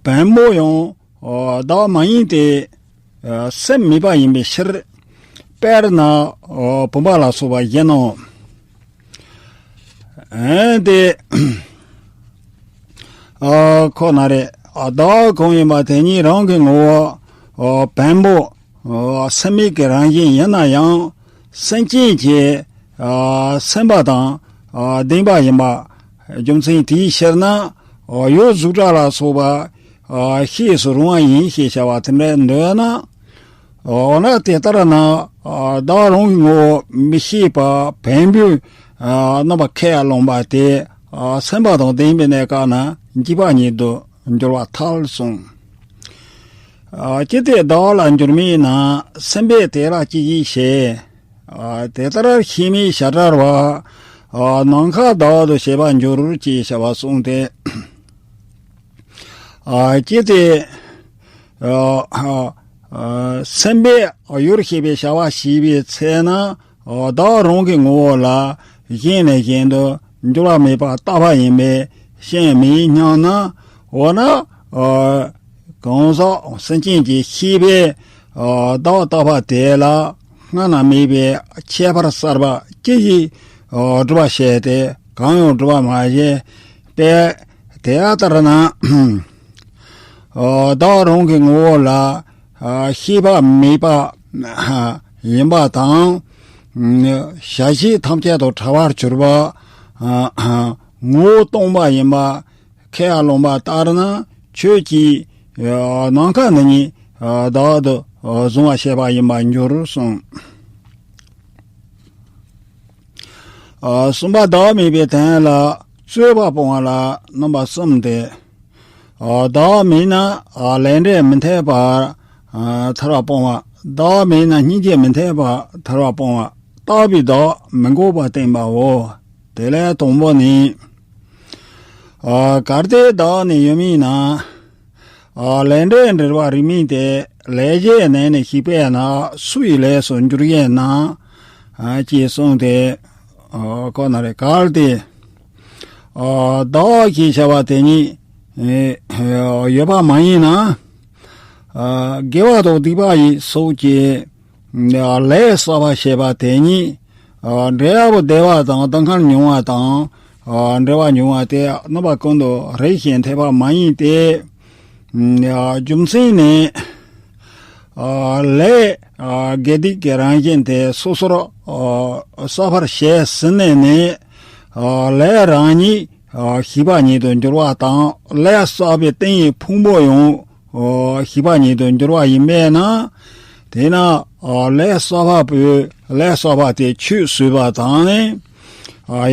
བེམ་པོ་ཡང་བདག་མ་ཡིན་ཏེ། སེམས་མེད་པ་ཡིན་པའི་ཕྱིར། དཔེར་ན་བུམ་པ་ལ་སོགས་པ་བཞིན་ནོ། འོན་ཏེ་ཁོ་ན་རེ་བདག་གང་ཡིན་པ་དེ་ཉིད་རང་གི་ངོ་བོ་བེམ་པོ་སེམས་མེད་ཀྱི་རང་བཞིན་ཡིན་ན་ཡང་། སེམས་ཅན་གྱི་སེམས་པ་དང་ལྡན་པ་ཡིན་པ། རྒྱུ་མཚན་དེའི་ཕྱིར་ན་ཡུལ་གཟུགས་སྒྲ་ལ་སོགས་པ་ཤེས་སུ་རུང་བ་ཡིན་ཞེས་བྱ་བ་དེ་འདྲ་འདོད་ན། འོ་ན་དེ་ལྟར་ན་བདག་རང་གི་ངོ་བོ་མི་ཤེས་པ་བེམ་པོའི་རྣམ་པ་ཁས་བླངས་པ་དེ་སེམས་པ་དང་ལྡན་པའི་གནས་སྐབས་ན་འཇིག་པ་ཉིད་དུ་འགྱུར་བར་ཐལ་གསུངས། ཅི་སྟེ་བདག་ལ་འགྱུར་མིན་ན། སེམས་པས་དེ་ལ་ཅི་ཞིག་བྱེད། དེ་ལྟར་ཤེས་མིན་བྱ་བྲལ་བ། ནམ་མཁའ་བདག་ཏུ་བྱེད་པར་འགྱུར་ཅེས་བྱ་བ་གསུངས་ཏེ། ཅི་སྟེ་སེམས་པས་ཡུལ་ཤེས་པའི་བྱ་བ་བྱས་པའི་ཚེ་ན། བདག་རང་གི་ངོ་བོ་ལ་གཞན་ལས་གཞན་དུ་འགྱུར་བ་མེད་པར་རྟག་པ་ཡིན་པས་ཤེས་མིན་སྙམ་ན། འོ་ན། གང་ཟག་སེམས་ཅན་གྱི་ཤེས་པས་བདག་རྟག་པ་དེ་ལ་སྔ་ན་མེད་པའི་ཁྱད་པར་གསར་པ་ཅི་ཞིག་སྒྲུབ་པར་བྱེད་དེ། གང་ཡང་སྒྲུབ་པར་མ་བྱེད་པས། དེ་ལྟར་ན། བདག་རང་གི་ངོ་བོ་ལ་ཤེས་པ་མེད་པ་ཡིན་པ་དང་། བྱ་བྱེད་ཐམས་ཅད་དང་བྲལ་བར་གྱུར་པ་ངོ་བོ་སྟོང་པ་ཡིན་པ་ཁས་བླངས་པ་ལྟར་ན། ཁྱོད་ཀྱིས་ནམ་མཁའ་འདི་ཉིད་བདག་ཏུ་བཟུང་བར་བྱེད་པ་ཡིན་པར་འགྱུར་གསུངས། གསུམ་པ། བདག་མེད་པའི་དོན་ལ་རྩོད་པ་སྤོང་བ་ལ་རྣམ་པ་གསུམ་སྟེ། བདག་མེད་ན་ལས་འབྲས་མི་འཐད་པར་ཐར་པ་སྤོང་བ། བདག་མེད་ན་སྙིང་རྗེ་མི་འཐད་པར་ཐར་པ་སྤོང་བ། རྟག་པའི་བདག་མི་འགོག་པར་བསྟན་པའོ། དེ་ལས་དང་པོ་ནི། གལ་ཏེ་བདག་ནི་ཡོད་མིན་ན། ལས་འབྲས་འབྲེལ་བ་རིགས་མིན་ཏེ། ལས་གཞན་ནས་ནི་ཞིག་པས་ན། སུ་ཡི་ལས་སུ་འགྱུར་ཡིན་ན། ཅེས་གསུངས་ཏེ། ཁོ་ན་རེ་གལ་ཏེ། བདག་ཅེས་བྱ་བ་དེ་ཉིད་ཡོད་པ་མ་ཡིན་ན། དགེ་བ་དང་སྡིག་པ་ཡི་སོགས་ཀྱི་ལས་བསགས་པ་ཞེས་པ་དེ་ཉིད། འབྲས་བུ་བདེ་བ་དང་སྡུག་བསྔལ་མྱོང་བ་དང་། འབྲེལ་བ་མྱོང་བ་དེ་རྣམ་པ་ཀུན་ཏུ་རེག་ཅིང་འཐད་པ་མ་ཡིན་ཏེ། རྒྱུ་མཚན་ནི། ལས་དགེ་སྡིག་གི་རང་བཞིན་དེ་སོ་སོར་བསགས་པར་བྱས་ཟིན་ནས་ནི། ལས་རང་ཉིད་ཞིག་པ་ཉིད་དུ་འགྱུར་བ་དང་། ལས་བསགས་པའི་རྟེན་ཡི་ཕུང་པོ་ཡང་ཞིག་པ་ཉིད་དུ་འགྱུར་བ་ཡིན་པས་ན། དེས་ན་ལས་བསགས་པ་པོས་ལས་བསགས་པ་དེ་ཆོས་བཟོས་པ་དང་ནི།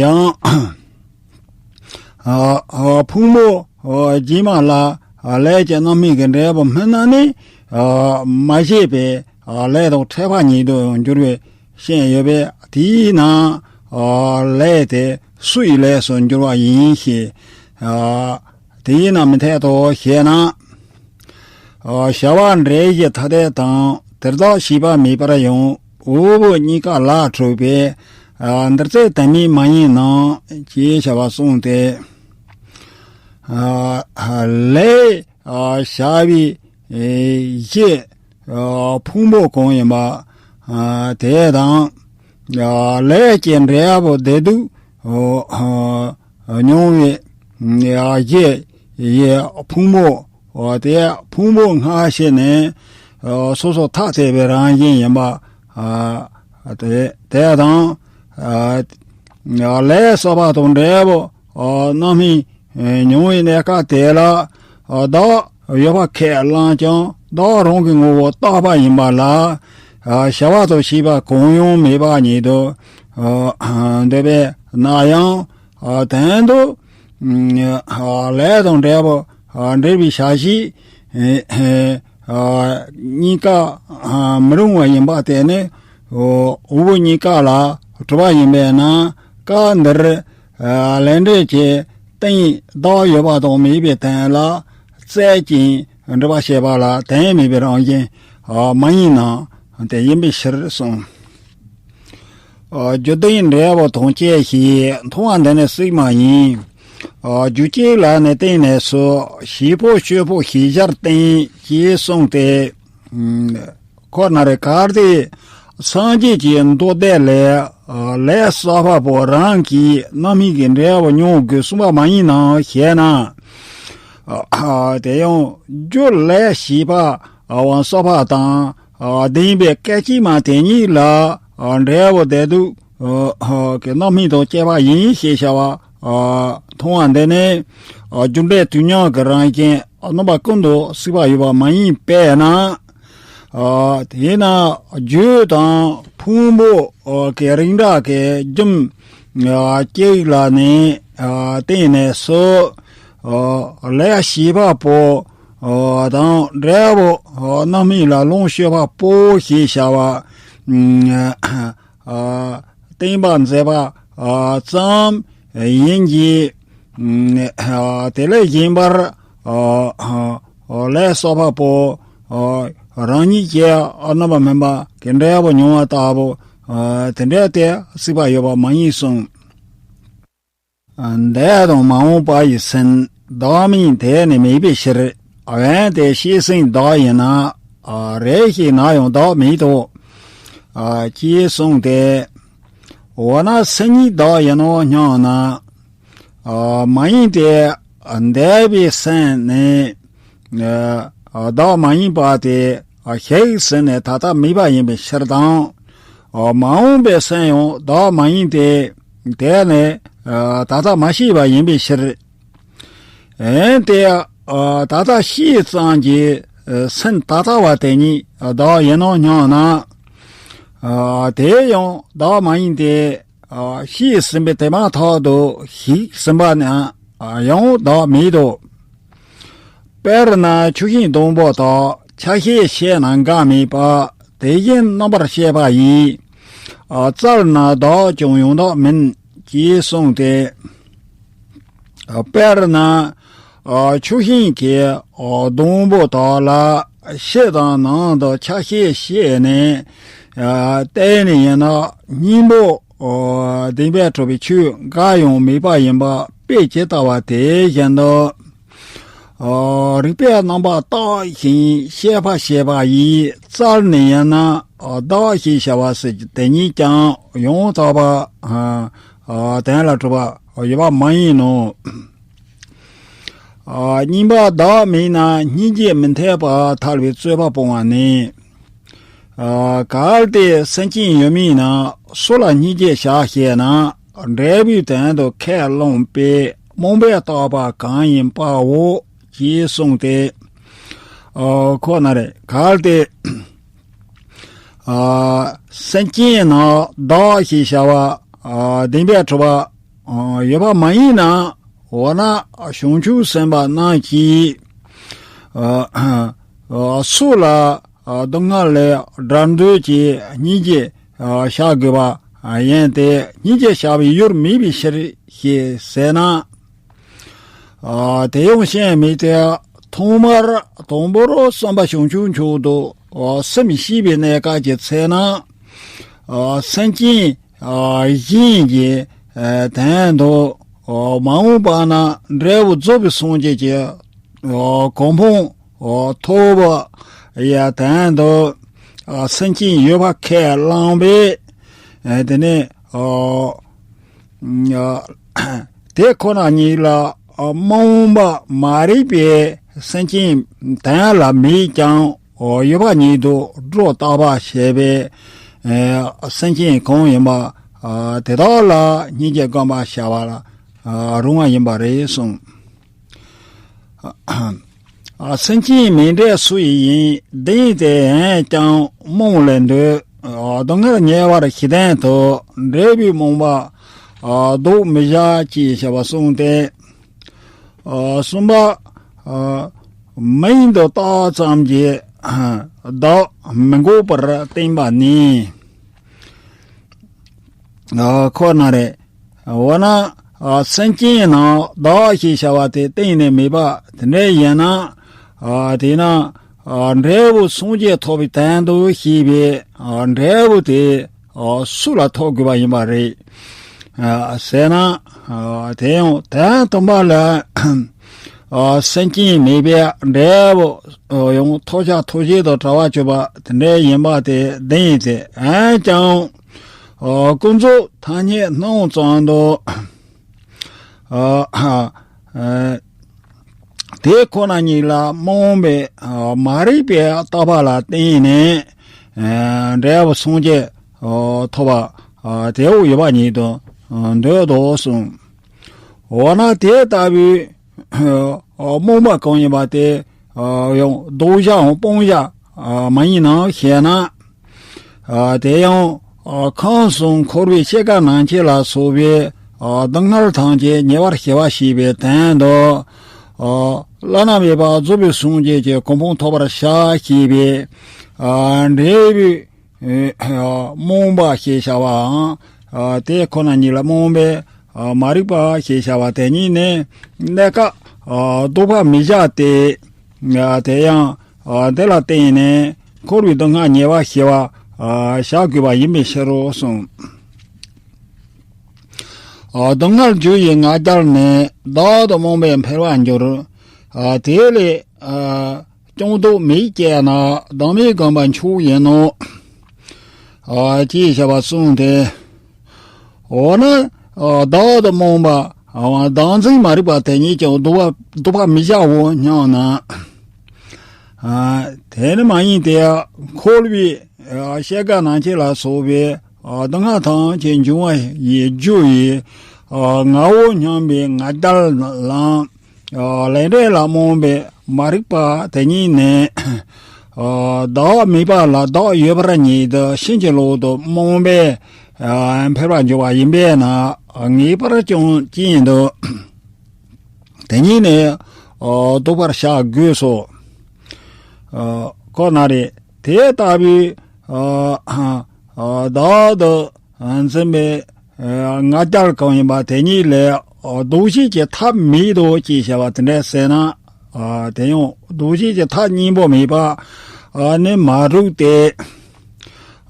ཡང་ཕུང་པོ་རྗེས་མ་ལ་ ལས་ཀྱི་རྣམ་སྨིན་གྱི་འབྲས་བུ་སྨིན་ན་ནི། མ་བྱས་པའི་ལས་དང་ཕྲད་པ་ཉིད་དུ་འགྱུར་བའི་ཤན་ཡོད་པས། དེས་ན་ལས་དེ་སུ་ཡི་ལས་སུ་འགྱུར་བ་ཡིན་ཞེས། དེས་ན་མི་འཐད་དོ་ཞེ་ན། བྱ་བ་འབྲས་བུའི་ཐ་དད་དང་དེར་བདག་ཞེས་པ་མེད་པར་ཡང་དབང་པོ་གཉིས་ཀ་ལ་འཁྲུལ་པས། འདིར་ཚད་དེ་མིན་མ་ཡིན་ནོ་ཞེས་བྱ་བ་གསུངས་ཏེ། ལས་བྱ་བའི་གཞི་ཕུང་པོ་གང་ཡིན་པ་དེ་དང་། ལས་ཀྱི་འབྲས་བུ་བདེ་སྡུག་མྱོང་བའི་གཞི་ཡི་ཕུང་པོ། དེ་ཕུང་པོ་སྔ་ཕྱི་ནས་སོ་སོ་ཐ་དད་པའི་རང་བཞིན་ཡིན་པ་དེ་དང་། ལས་བསགས་པ་དང་འབྲས་བུ་རྣམ་སྨིན་མྱོང་བའི་གནས་སྐབས་དེ་ལ་བདག་ཡོད་པ་ཁས་བླངས་ཀྱང་བདག་རང་གི་ངོ་བོ་རྟག་པ་ཡིན་པ་ལ། བྱ་བ་དང་བྱེད་པ་གང་ཡང་མེད་པ་ཉིད་དུ་འདོད་པས་ན་ཡང་། དོན་དུ་ལས་དང་འབྲས་བུ་འབྲེལ་བའི་བྱ་བྱེད་གཉིས་ཀ་མི་རུང་བ་ཡིན་པ་དེ་ནི་དབང་པོ་གཉིས་ཀ་ལ་གྲུབ་པ་ཡིན་པས་ན། སྐབས་འདིར་ལས་འབྲས་ཀྱི་སྟེང་བདག་ཡོད་པ་དང་མེད་པའི་དོན་ལ་རྩོད་ཅིང་འགྲེལ་པ་བྱེད་པ་ལ་དོན་མེད་པའི་རང་བཞིན་མ་ཡིན་ནོ། དེ་ཡིན་པའི་ཕྱིར་གསུངས། རྒྱུ་ལྡན་འབྲས་བུ་ཐམས་ཅད་ཞེས་མཐོང་བ་འདི་ནི་སྲིད་མ་ཡིན། རྒྱུ་གཅིག་ལ་ནི་བརྟེན་ནས་སོ། བྱེད་པོ་སྤྱོད་པོ་ཞེས་བྱར་བསྟན་ཞེས་གསུངས་ཏེ། ཁོ་ན་རེ་གལ་ཏེ་སངས་རྒྱས་ཀྱི་མདོ་སྡེ་ལས། ལས་བསགས་པ་པོ་རང་གིས་རྣམ་སྨིན་གྱི་འབྲས་བུ་མྱོང་དགོས་གསུངས་པ་མ་ཡིན་ནོ་ཞེ་ན། དེ་ཡང་རྒྱུ་ལས་བྱས་པ་པོ་བསགས་པ་དང་ལྡན་པའི་སྐད་ཅིག་མ་དེ་ཉིད་ལ་འབྲས་བུ་བདེ་སྡུག་གི་རྣམ་སྨིན་དང་བཅས་པ་ཡིན་ཞེས་བྱ་བ་མཐོང་བ་འདི་ནི་རྒྱུ་འབྲས་དུས་མཉམ་གྱི་རང་བཞིན་རྣམ་པ་ཀུན་ཏུ་སྲིད་པ་ཡོད་པ་མ་ཡིན་པས་ན། དེས་ན་རྒྱུ་དང་ཕུང་པོ་གི་རིགས་འདྲ་གི་རྒྱུ་གཅིག་ལ་ནི་བརྟེན་ནས་སོ། ལས་བྱས་པ་པོ་དང་འབྲས་བུ་རྣམ་སྨིན་ལ་ལོངས་སྤྱོད་པ་པོ་ཞེས་བྱ་བ་བསྟན་པ་མཛད་པ་ཙམ་ཡིན་གྱི། དེ་ལས་གཞན་པར་ལས་བསགས་པ་པོ་རང་ཉིད་ཀྱི་རྣམ་པར་སྨིན་པ་གི་འབྲས་བུ་མྱོང་བ་ལྟ་བུ་དེ་འདྲ་དེ་སྲིད་པ་ཡོད་པ་མ་ཡིན་གསུངས། འདས་དང་མ་འོངས་པ་ཡི་སེམས་བདག་མིན་དེ་ནི་མེད་པའི་ཕྱིར། འོན་ཏེ་ཤེས་སེམས་བདག་ཡིན་ན། རེ་ཞིག་ན་ཡང་བདག་མེད་དོ། ཅེས་གསུངས་ཏེ། འོ་ན་སེམས་ཉིད་བདག་ཡིན་ནོ་སྙམ་ན། མ་ཡིན་ཏེ། འདས་པའི་སེམས་ནི་བདག་མ་ཡིན་པ་དེ་ཤེས་ཟིན་ནས་ད་ལྟ་མེད་པ་ཡིན་པའི་ཕྱིར་དང་། མ་འོངས་པའི་སེམས་ཡང་བདག་མ་ཡིན་ཏེ། དེ་ནི་ད་ལྟ་མ་ཤེས་པ་ཡིན་པའི་ཕྱིར། འོན་ཏེ། ད་ལྟ་ཤེས་ཙམ་གྱི་སེམས་ད་ལྟ་བ་དེ་ཉིད་བདག་ཡིན་ནོ་སྙམ་ན། དེ་ཡང་བདག་མ་ཡིན་ཏེ། ཤེས་ཟིན་པའི་དེ་མ་ཐག་ཏུ་ཞིག་ཟིན་པ་ན་ཡང་བདག་མེད་དོ། དཔེར་ན་ཆུ་ཤིང་སྡོང་པོ་དག་ཆ་ཤས་ཤེས་ན་འགའ་མེད་པ། དེ་བཞིན་རྣམ་པར་ཤེས་པ་ཡིས། བཙལ་ན་བདག་ཀྱང་ཡང་དག་མིན། ཅེས་གསུངས་ཏེ། དཔེར་ན། ཆུ་ཤིང་གི་སྡོང་པོ་དག་ལ་ཕྱི་དང་ནང་དུ་ཆ་ཤས་ཤེས་ནས་བལྟས་ནས་ཡིན་ན་སྙིང་པོ་བདེན་པར་གྲུབ་པའི་ཆོས་འགའ་ཡང་མེད་པ་ཡིན་པ་དཔེ་ཇི་ལྟ་བ་དེ་བཞིན་དུ། རིག་པའི་རྣམ་པ་བརྟགས་ཤིང་ཤེས་པར་བྱེད་པ་ཡིས་བཙལ་ནས་ཡིན་ན་བདག་ཞེས་བྱ་བ་ཟེར་དེ་ཉིད་ཀྱང་ཡང་དག་པ་དོན་ལ་གྲུབ་པ་ཡོད་པ་མ་ཡིན་ནོ། གཉིས་པ་བདག་མེད་ན་སྙིང་རྗེ་མི་འཐད་པར་ཐལ་བའི་རྩོད་པ་སྤོང་བ་ནི། གལ་ཏེ་སེམས་ཅན་ཡོད་མིན་ན་སུ་ལ་སྙིང་རྗེ་བྱ་ཞེ་ན། འབྲས་བུའི་དོན་དུ་ཁས་བླངས་པའི་རྨོངས་པས་བཏགས་པ་གང་ཡིན་པའོ། ཅེས་གསུངས་ཏེ། ཁོ་ན་རེ་གལ་ཏེ། སེམས་ཅན་ན་བདག་ཞེས་བྱ་བ་བདེན་པར་གྲུབ་པ་ཡོད་པ་མ་ཡིན་ན། འོ་ན་བྱང་ཆུབ་སེམས་དཔའ་རྣམས་ཀྱིས་ ཨ་ཨ་སུ་ལ་ཨ་སྡུག་བསྔལ་ལས་བསྒྲལ་འདོད་ཀྱི་སྙིང་རྗེ་ཨ་བཞག་དགོས་པ་ཨ་ཡིན་ཏེ། སྙིང་རྗེ་བཞག་པའི་ཡུལ་མེད་པའི་ཕྱིར་ཞེས་ཟེར་ན། ཨ་དེ་ཡང་ཤེས་མི་དེ་ཐོག་མར་དང་པོར་བསམ་པ་བྱང་ཆུབ་མཆོག་ཏུ་ཨ་སེམས་ཤེས་པའི་གནས་སྐབས་ཀྱི་ཚེ་ན། ཨ་སེམས་ཅན་ཨ་གཞན་གྱི་ཨ་དོན་དུ་ཨ་མ་འོངས་པ་ན་འབྲས་བུ་རྫོགས་པའི་སངས་རྒྱས་ཀྱི་ཨ་གོ་འཕང་ཨ་ཐོབ་པ་ཡི་དོན་དུ་ཨ་སེམས་ཅན་ཡོད་པ་ཁས་བླངས་པས། ཨ་དེ་ནས་ཨ་ཨ་དེ་ཁོ་ན་ཉིད་ལ་ཨ་མ་འོངས་པ་མ་རིག་པའི་སེམས་ཅན་དོན་ལ་མེད་ཀྱང་ཡོད་པ་ཉིད་དུ་སྒྲོ་བཏགས་པ་ཞེས་པས། ཨ་སེམས་ཅན་གང་ཡིན་པ་ཨ་དེ་དག་ལ་སྙིང་རྗེ་བསྒོམ་པར་བྱ་བ་ལ་ཨ་རུང་བ་ཡིན་པ་རེད་གསུངས། ཨ་སེམས་ཅན་མི་འབྲལ་སུ་ཡི་ཡིན། བདེན་ཏེ་འོན་ཀྱང་རྨོངས་ལས་འདོད། ཨ་སྡུག་བསྔལ་ཉེ་བར་ཞི་དོན་དུ། འབྲས་བུའི་རྨོངས་པ་ཨ་བཟློག་མི་བྱ་ཅེས་བྱ་བ་གསུངས་ཏེ། ཨ་གསུམ་པ། ཨ་མིང་དུ་བཏགས་ཙམ་གྱིས་ཨ་བདག་མི་འགོག་པར་བསྟན་པ་ནི། ཨ་ཁོ་ན་རེ། འོ་ན་ཨ་སེམས་ཅན་ནང་བདག་ཞེས་བྱ་བ་དེ་གཏན་ནས་མེད་པ་དེ་འདྲ་ཡིན་ན། ཨ་དེས་ན་ཨ་འབྲས་བུ་སངས་རྒྱས་ཐོབ་པའི་དོན་དུ་ཞེས་པའི་ཨ་འབྲས་བུ་དེ་ཨ་སུ་ལ་ཐོབ་དགོས་པ་ཡིན་པ་རེད། ཨ་ཟེར་ན། ཨ་དེ་ཡང་དོན་དམ་པ་ལ་ཨ་སེམས་ཅན་མེད་པའི་འབྲས་བུ་ཨ་ཡང་ཐོབ་བྱ་ཐོབ་བྱེད་དང་བྲལ་བར་གྱུར་པ་དེ་འདྲ་ཡིན་པ་དེ་བདེན་ཏེ་འོན་ཀྱང་། ཨ་ཀུན་རྫོབ་ཐ་སྙད་སྣང་ཙམ་དུ། ཨ་ཨ་དེ་ཁོ་ན་ཉིད་ལ་རྨོངས་པའི་ཨ་མ་རིག་པའི་ལྟ་བ་ལ་བརྟེན་ནས་ཨ་འབྲས་བུ་སངས་རྒྱས་ཨ་ཐོབ་པ་ཨ་དེའོ་ཡོད་པ་ཉིད་དུ་ཨ་འདོད་དོ་གསུངས། འོ་ན་དེ་ལྟ་བུའི་ཨ་རྨོངས་པ་གང་ཡིན་པ་དེ་ཨ་ཡང་བཟློག་བྱའམ་སྤང་བྱ་ཨ་མ་ཡིན་ནམ་ཞེ་ན། ཨ་དེ་ཡང་ཨ་ཁམས་གསུམ་འཁོར་བའི་སྐྱེ་རྒ་ན་འཆི་ལ་སོགས་པའི་ཨ་སྡུག་བསྔལ་ཐམས་ཅད་ཉེ་བར་ཞི་བ་ཞེས་པའི་དོན་དུ། ཨ་བླ་ན་མེད་པ་རྫོགས་པའི་སངས་རྒྱས་ཀྱི་གོ་འཕང་ཐོབ་པར་བྱ་ཞེས་པའི་ཨ་འབྲས་བུའི་ཨ་རྨོངས་པ་ཞེས་བྱ་བའང་ཨ་དེ་ཁོ་ན་ཉིད་ལ་རྨོངས་པའི་ཨ་མ་རིག་པ་ཞེས་བྱ་བ་དེ་ཉིད་ནི་གནས་སྐབས་ཨ་བཟློག་པར་མི་བྱ་སྟེ། ཨ་དེ་ཡང་ཨ་འདི་ལ་བརྟེན་ནས་འཁོར་བའི་སྡུག་བསྔལ་ཉེ་བར་ཞི་བ་ཨ་བྱ་དགོས་པ་ཡིན་པའི་ཕྱིར་རོ་གསུངས། ཨ་སྡུག་བསྔལ་རྒྱུ་ཡི་ང་རྒྱལ་ནི། བདག་ཏུ་རྨོངས་པས་འཕེལ་བར་འགྱུར། ཨ་དེ་ལས་ཨ་ཀྱང་བཟློག་མི་སྐྱེ་ན། བདག་མེད་བསྒོམ་པ་མཆོག་ཡིན་ནོ། ཨ་ཅེས་བྱ་བ་གསུངས་ཏེ། འོ་ན་ཨ་བདག་ཏུ་རྨོངས་པ་ཨ་བདག་འཛིན་མ་རིག་པ་དེ་ཉིད་ཀྱང་བཟློག་པ་བཟློག་པར་མི་བྱའོ་སྙམ་ན། ཨ་དེ་ནི་མ་ཡིན་ཏེ། འཁོར་བའི་ཨ་སྐྱེ་རྒ་ན་འཆི་ལ་སོགས་པའི་ཨ་སྡུག་བསྔལ་ཐམས་ཅད་འབྱུང་བ་ཡི་རྒྱུ་ཡི་ཨ་ངའོ་སྙམ་པའི་ང་རྒྱལ་ལམ། ཨ་ལས་འབྲས་ལ་རྨོངས་པའི་མ་རིག་པ་དེ་ཉིད་ནི། ཨ་བདག་མེད་པ་ལ་བདག་ཡོད་པར་ཉིད་དུ་ཕྱིན་ཅི་ལོག་ཏུ་རྨོངས་པས་ཨ་འཕེལ་བར་འགྱུར་བ་ཡིན་པས་ན། ངེས་པར་ཀྱང་ཅན་དུ་དེ་ཉིད་ནི་ཨ་བཟློག་པར་བྱ་དགོས་སོ། ཨ་ཁོ་ན་རེ། དེ་ལྟ་བུའི་ཨ་ཨ་བདག་ཏུ་འཛིན་པའི་ཨ་ང་རྒྱལ་གང་ཡིན་པ་དེ་ཉིད་ལས་ཨ་བཟློག་བྱེད་ཀྱི་ཐབས་མེད་དོ་ཅེས་བྱ་བ་དེ་འདྲ་ཟེར་ན། ཨ་དེ་ཡང་བཟློག་བྱེད་ཀྱི་ཐབས་སྙིང་པོ་མེད་པ་ཨ་ནི་མ་རིག་སྟེ།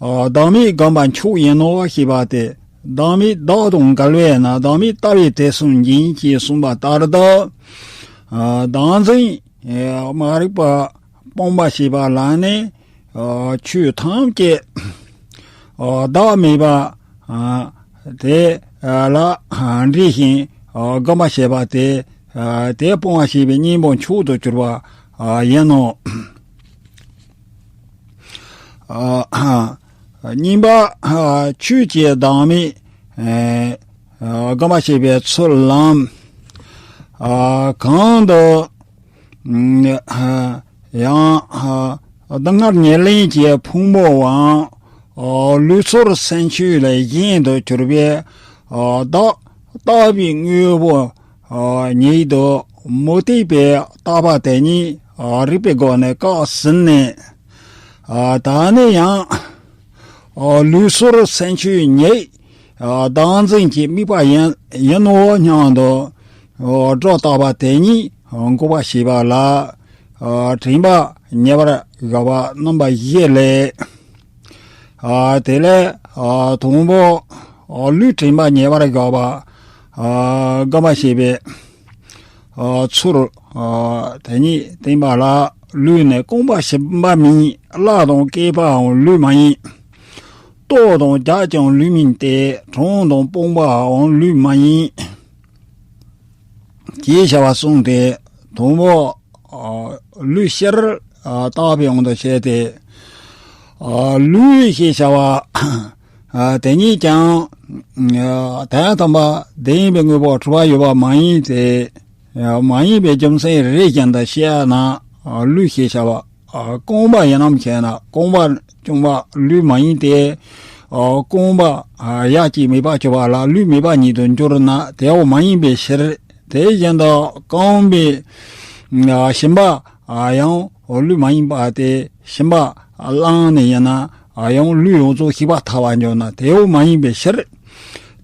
ཨ་བདག་མེད་བསྒོམ་པ་མཆོག་ཡིན་ནོ་ཞེས་པ་སྟེ། བདག་མེད་བདག་དང་འགལ་བས་ན་བདག་མེད་ལྟ་བས་དེ་གསུམ་འབྱིན་ཅེས་གསུངས་པ་ལྟར་དུ། ཨ་བདག་འཛིན་ཨ་མ་རིག་པ་སྤོང་བ་ཞེས་པ་ལ་ནི། ཨ་ཆོས་ཐམས་ཅད་ཨ་བདག་མེད་པ་ཨ་དེ་ལ་འདྲིས་ཤིང་ཨ་སྒོམ་པ་བྱེད་པ་དེ་ཨ་དེ་སྤོང་བ་ཞེས་པའི་སྙིང་པོ་མཆོག་ཏུ་གྱུར་པ་ཨ་ཡིན་ནོ། ཨ་གཉིས་པ་ཨ་ཆོས་ཀྱི་བདག་མེད་ཨ་སྒོམ་པ་བྱེད་པའི་ཚུལ་ལམ། ཨ་གང་དུ་ཨ་ཡང་ཨ་སྡུག་བསྔལ་ཉེར་ལེན་གྱི་ཕུང་པོའམ་ཨ་ལུས་ཚོར་སེམས་ཆོས་ལས་གཞན་དུ་གྱུར་པའི་ཨ་བདག་ལྟ་བུའི་དངོས་པོ་ཨ་ཉིད་དུ་མུ་སྟེགས་པའི་ལྟ་བ་དེ་ཉིད་ ཨ་རིག་པའི་སྒོ་ནས་བཀག་ཟིན་ནས། ཨ་ད་ནི་ཡང་ཨ་ལུས་སྲོག་སེམས་ཅན་ཉིད་ཨ་བདག་འཛིན་གྱི་དམིགས་པ་ཡིན་ཡིན་ནོ་སྙམ་དུ་ཨ་སྒྲོ་བཏགས་པ་དེ་ཉིད་འགོག་པར་བྱེད་པ་ལ། ཨ་དྲན་པ་ཉེ་བར་དགའ་བ་རྣམ་པ་བཞི་ལས། ཨ་དེ་ལས་ཨ་དང་པོ་ཨ་ལུས་དྲན་པ་ཉེ་བར་དགའ་བ་ཨ་སྒོམ་པར་བྱེད་པའི་ཨ་ཚུལ། ཨ་དེ་ཉིད་བསྟན་པ་ལ། ལུས་ནི་རྐང་པ་ཞིག་པ་མིན། བརླ་དང་སྐེད་པའང་ལུས་མ་ཡིན། ལྟོ་དང་རྒྱགས་ཀྱང་ལུས་མིན་ཏེ། གྲང་དང་སྤོང་བའང་ལུས་མ་ཡིན། ཅེས་བྱ་བ་གསུངས་ཏེ། དང་པོ་ཨ་ལུས་ཕྱིར་ཨ་བལྟ་བའི་དབང་དུ་བྱས་ཏེ། ཨ་ལུས་ཞེས་བྱ་བ་ཨ་དེ་ཉིད་ཀྱང་ཨ་དོན་དམ་པ་བདེན་པའི་དངོས་པོ་གྲུབ་པ་ཡོད་པ་མ་ཡིན་ཏེ། ཨ་མ་ཡིན་པའི་རྒྱུ་མཚན་རེ་རེ་བཞིན་དུ་བཤད་ན། ཨ་ལུས་ཞེས་བྱ་བ་ཨ་རྐང་པ་ཡིན་ནམ་ཞེ་ན། རྐང་པ་རྐྱང་པ་ལུས་མ་ཡིན་ཏེ། ཨ་རྐང་པ་ཨ་ཡ་གཅིག་མེད་པར་གྱུར་པ་ལ་ལུས་མེད་པ་ཉིད་དུ་འགྱུར་ན་དེའོ་མ་ཡིན་པའི་ཕྱིར། དེ་བཞིན་དུ་རྐང་པའི་ཨ་ཞིམ་པ་ཨ་ཡང་ལུས་མ་ཡིན་པ་སྟེ། ཞིམ་པ་བླངས་ནས་ཡིན་ན་ཨ་ཡང་ལུས་ཡོངས་རྫོགས་ཞིག་པ་ཐལ་བར་འགྱུར་ན་དེའོ་མ་ཡིན་པའི་ཕྱིར།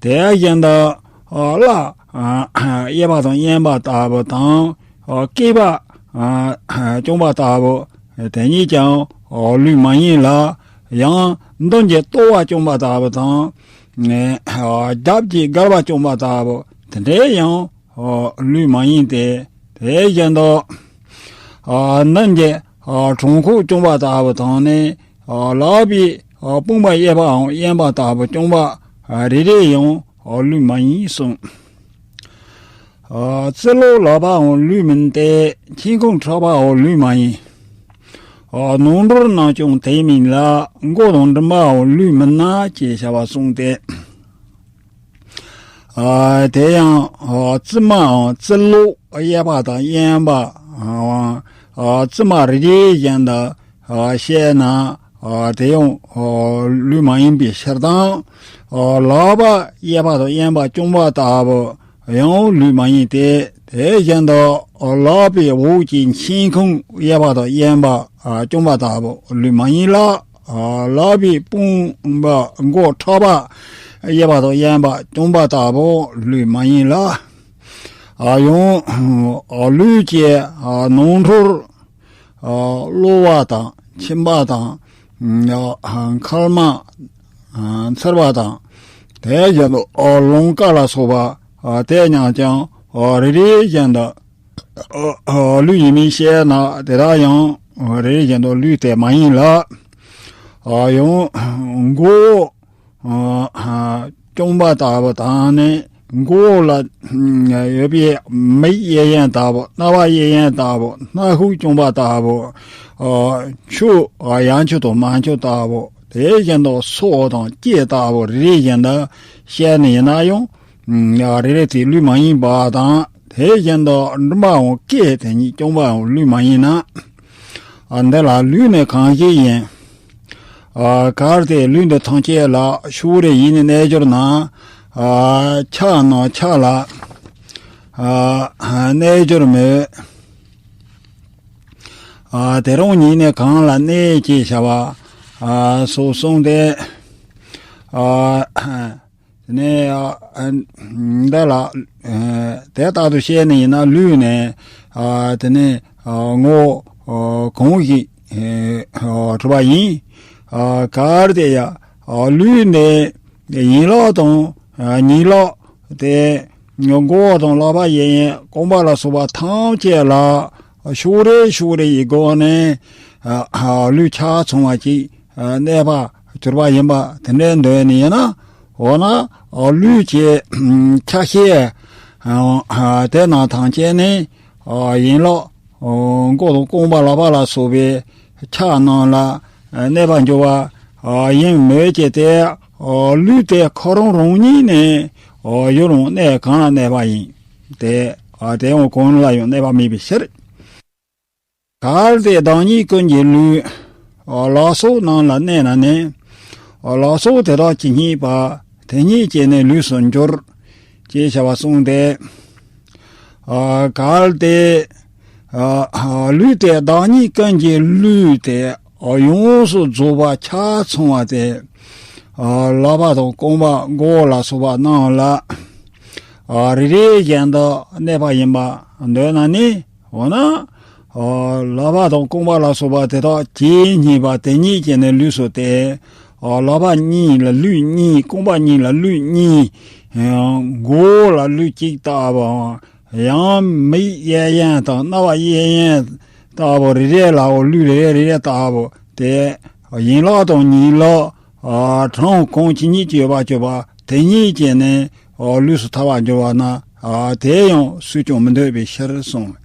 དེ་བཞིན་དུ་ཨ་བརླ་ཨ་གཡས་པ་དང་གཡོན་པ་ལྟ་བུ་དང་། ཨ་སྐེད་པ་ཨ་རྐྱང་པ་ལྟ་བུ་དེ་ཉིད་ཀྱང་ཨ་ལུས་མ་ཡིན་ལ། ཡང་མདུན་གྱི་ལྟོ་བ་རྐྱང་པ་ལྟ་བུ་དང་། ཨ་རྒྱབ་ཀྱི་སྒལ་པ་རྐྱང་པ་ལྟ་བུ་དེ་འདྲའི་ཡང་ཨ་ལུས་མ་ཡིན་ཏེ། དེ་བཞིན་དུ་ཨ་མདུན་གྱི་ཨ་བྲང་ཁོག་རྐྱང་པ་ལྟ་བུ་དང་ནི། ཨ་ལག་པའི་ཨ་དཔུང་པ་གཡས་པའམ་གཡོན་པ་ལྟ་བུ་རྐྱང་པ་ཨ་རེ་རེ་ཡང་ཨ་ལུས་མ་ཡིན་གསུངས། ཨ་རྩིབ་ལོགས་ལག་པའང་ལུས་མིན་ཏེ། མཆན་ཁུང་ཕྲག་པའང་ལུས་མ་ཡིན། ཨ་ནང་ཁྲོལ་རྣམས་ཀྱང་དེ་མིན་ལ། མགོ་དང་མགྲིན་པའང་ལུས་མིན་ན། ཅེས་བྱ་བ་གསུངས་ཏེ། ཨ་དེ་ཡང་ཨ་རྩིབ་མའམ་རྩིབ་ལོགས་གཡས་པ་དང་གཡོན་པ། ཨ་ཨ་རྩིབ་མ་རེ་རེ་བཞིན་དུ་ཨ་བཤད་ན། ཨ་དེ་ཡང་ཨ་ལུས་མ་ཡིན་པའི་ཕྱིར་དང་། ཨ་ལག་པ་གཡས་པ་དང་གཡོན་པ་རྐྱང་པ་ལྟ་བུ་ཡང་ལུས་མ་ཡིན་ཏེ། དེ་བཞིན་དུ་ཨ་ལག་པའི་འོག་གི་མཆན་ཁུང་གཡས་པ་དང་གཡོན་པ་ཨ་རྐྱང་པ་ལྟ་བུ་ལུས་མ་ཡིན་ལ། ཨ་ལག་པའི་དཔུང་པ་མགོ་ཕྲག་པ་གཡས་པ་དང་གཡོན་པ་རྐྱང་པ་ལྟ་བུ་ལུས་མ་ཡིན་ལ། ཨ་ཡང་ཨ་ལུས་ཀྱི་ཨ་ནང་ཁྲོལ་ཨ་གློ་བ་དང་མཆིན་པ་དང་། ཨ་མཁལ་མ་ཨ་མཚེར་བ་དང་། དེ་བཞིན་དུ་ཨ་རླངས་དཀར་ལ་སོགས་པ་ཨ་དེ་རྣམས་ཀྱང་ཨ་རེ་རེ་བཞིན་དུ་ཨ་ཨ་ལུས་ཡིན་མིན་བཤད་ན་དེ་དག་ཡང་ཨ་རེ་རེ་བཞིན་དུ་ལུས་དེ་མ་ཡིན་ལ། ཨ་ཡང་མགོ་བོ་ཨ་ཨ་རྐྱང་པ་ལྟ་བུ་དང་ནི། མགོ་བོ་ལ་ཡོད་པའི་མིག་གཡས་གཡོན་ལྟ་བུ། རྣ་བ་གཡས་གཡོན་ལྟ་བུ། སྣ་ཁུག་རྐྱང་པ་ལྟ་བུ། ཨ་ཆུ་ཨ་ཡང་ཆུ་དང་མང་ཆུ་ལྟ་བུ། དེ་བཞིན་དུ་སོ་དང་ལྕེ་ལྟ་བུ་རེ་རེ་བཞིན་དུ་བཤད་ནས་ཡིན་ན་ཡང་། ཨ་རེ་རེ་དེ་ལུས་མ་ཡིན་པ་དང་། དེ་བཞིན་དུ་མགྲིན་པའམ་སྐད་དེ་ཉིད་རྐྱང་པའང་ལུས་མ་ཡིན་ན། ཨ་འདི་ལ་ལུས་ནི་གང་ཞིག་ཡིན། ཨ་གལ་ཏེ་ལུས་འདི་ཐམས་ཅད་ལ་ཕྱོགས་རིས་ཡིས་ནི་གནས་གྱུར་ན། ཨ་ཕྱག་ན་ཕྱག་ལ་ཨ་གནས་གྱུར་མོད། ཨ་དེ་རང་ཉིད་ནི་གང་ལ་གནས་ཅེས་བྱ་བ་ཨ་སོགས་གསུངས་ཏེ། ཨ་དེ་ནས་ཨ་འདི་ལ་ཨ་དེ་ལྟར་དུ་བཤད་ནི་ཡིན་ན་ལུས་ནི་ཨ་དེ་ནི་ཨ་ངོ་བོ་ཨ་གང་ཞིག་ཨ་གྲུབ་པ་ཡིན། ཨ་གལ་ཏེ་ཡང་ཨ་ལུས་ནི་ཡན་ལག་དང་ཨ་ཉིང་ལག་དེ་མགོ་བོ་དང་ལག་པ་གཡས་གཡོན་རྐང་པ་ལ་སོགས་པ་ཐམས་ཅད་ལ་ཕྱོགས་རིས་ཕྱོགས་རིས་ཡི་སྒོ་ནས་ཨ་ཨ་ལུས་ཆ་ཚང་བ་ཅིག་ཨ་གནས་པ་གྱུར་པ་ཡིན་པ་དེ་འདྲའི་འདོད་ནི་ཡིན་ན། འོ་ན་ཨ་ལུས་ཀྱི་ཨ་ཆ་ཤས་ཨ་ཨ་དེ་རྣམས་ཐམས་ཅད་ནི་ཨ་ཡན་ལག་ཨ་མགོ་དང་རྐང་པ་ལག་པ་ལ་སོགས་པའི་ཆ་རྣམས་ལ་ཨ་གནས་པར་འགྱུར་བ་ཨ་ཡིན་མོད་ཀྱི། དེ་ཨ་ལུས་དེ་ཁོ་རང་རང་ཉིད་ནི་ཨ་ཡུན་རིང་གནས་གང་ལ་གནས་པ་ཡིན་ཏེ། ཨ་དེ་ཡང་གང་ལ་ཡང་གནས་པ་མེད་པའི་ཕྱིར། གལ་ཏེ་བདག་ཉིད་ཀུན་གྱི་ལུས་ཨ་ལག་སོགས་རྣམས་ལ་གནས་ན་ནི། ཨ་ལག་སོགས་དེ་དག་ཇི་སྙེད་པ། དེ་སྙེད་ཀྱི་ནི་ལུས་སུ་འགྱུར། ཅེས་བྱ་བ་གསུངས་ཏེ། ཨ་གལ་ཏེ་ ཨ་ལུས་དེ་བདག་ཉིད་ཀུན་གྱི་ལུས་དེ་ཡོངས་སུ་རྫོགས་པ་ཆ་ཚང་བ་དེ། ལག་པ་དང་རྐང་པ་མགོ་ལ་སོགས་པ་རྣམས་ལ་རེ་རེ་བཞིན་དུ་གནས་པ་ཡིན་པར་འདོད་ན་ནི། འོ་ན། ལག་པ་དང་རྐང་པ་ལ་སོགས་པ་དེ་དག་ཇི་སྙེད་པ་དེ་སྙེད་ཅིག་ནི་ལུས་སོ་སྟེ། ལག་པ་གཉིས་ལ་ལུས་གཉིས། རྐང་པ་གཉིས་ལ་ལུས་གཉིས། མགོ་ལ་ལུས་གཅིག་ལྟ་བུ། ཡང་མིག་གཡས་གཡོན་དང་རྣ་བ་གཡས་གཡོན་ལྟ་བུ་རེ་རེ་ལའོ། ལུས་རེ་རེ་རེ་རེ་ལྟ་བུ་དེ། ཡན་ལག་དང་ཉིང་ལག་ཨ་གྲངས་གང་ཇི་སྙེད་ཅིག་ཡོད་པ་ཅོ་པ་དེ་སྙེད་ཅིག་ནི་ཨ་ལུས་སུ་ཐལ་བར་འགྱུར་བ་ན། ཨ་དེ་ཡང་སུས་ཀྱང་མི་འདོད་པའི་ཕྱིར་གསུངས།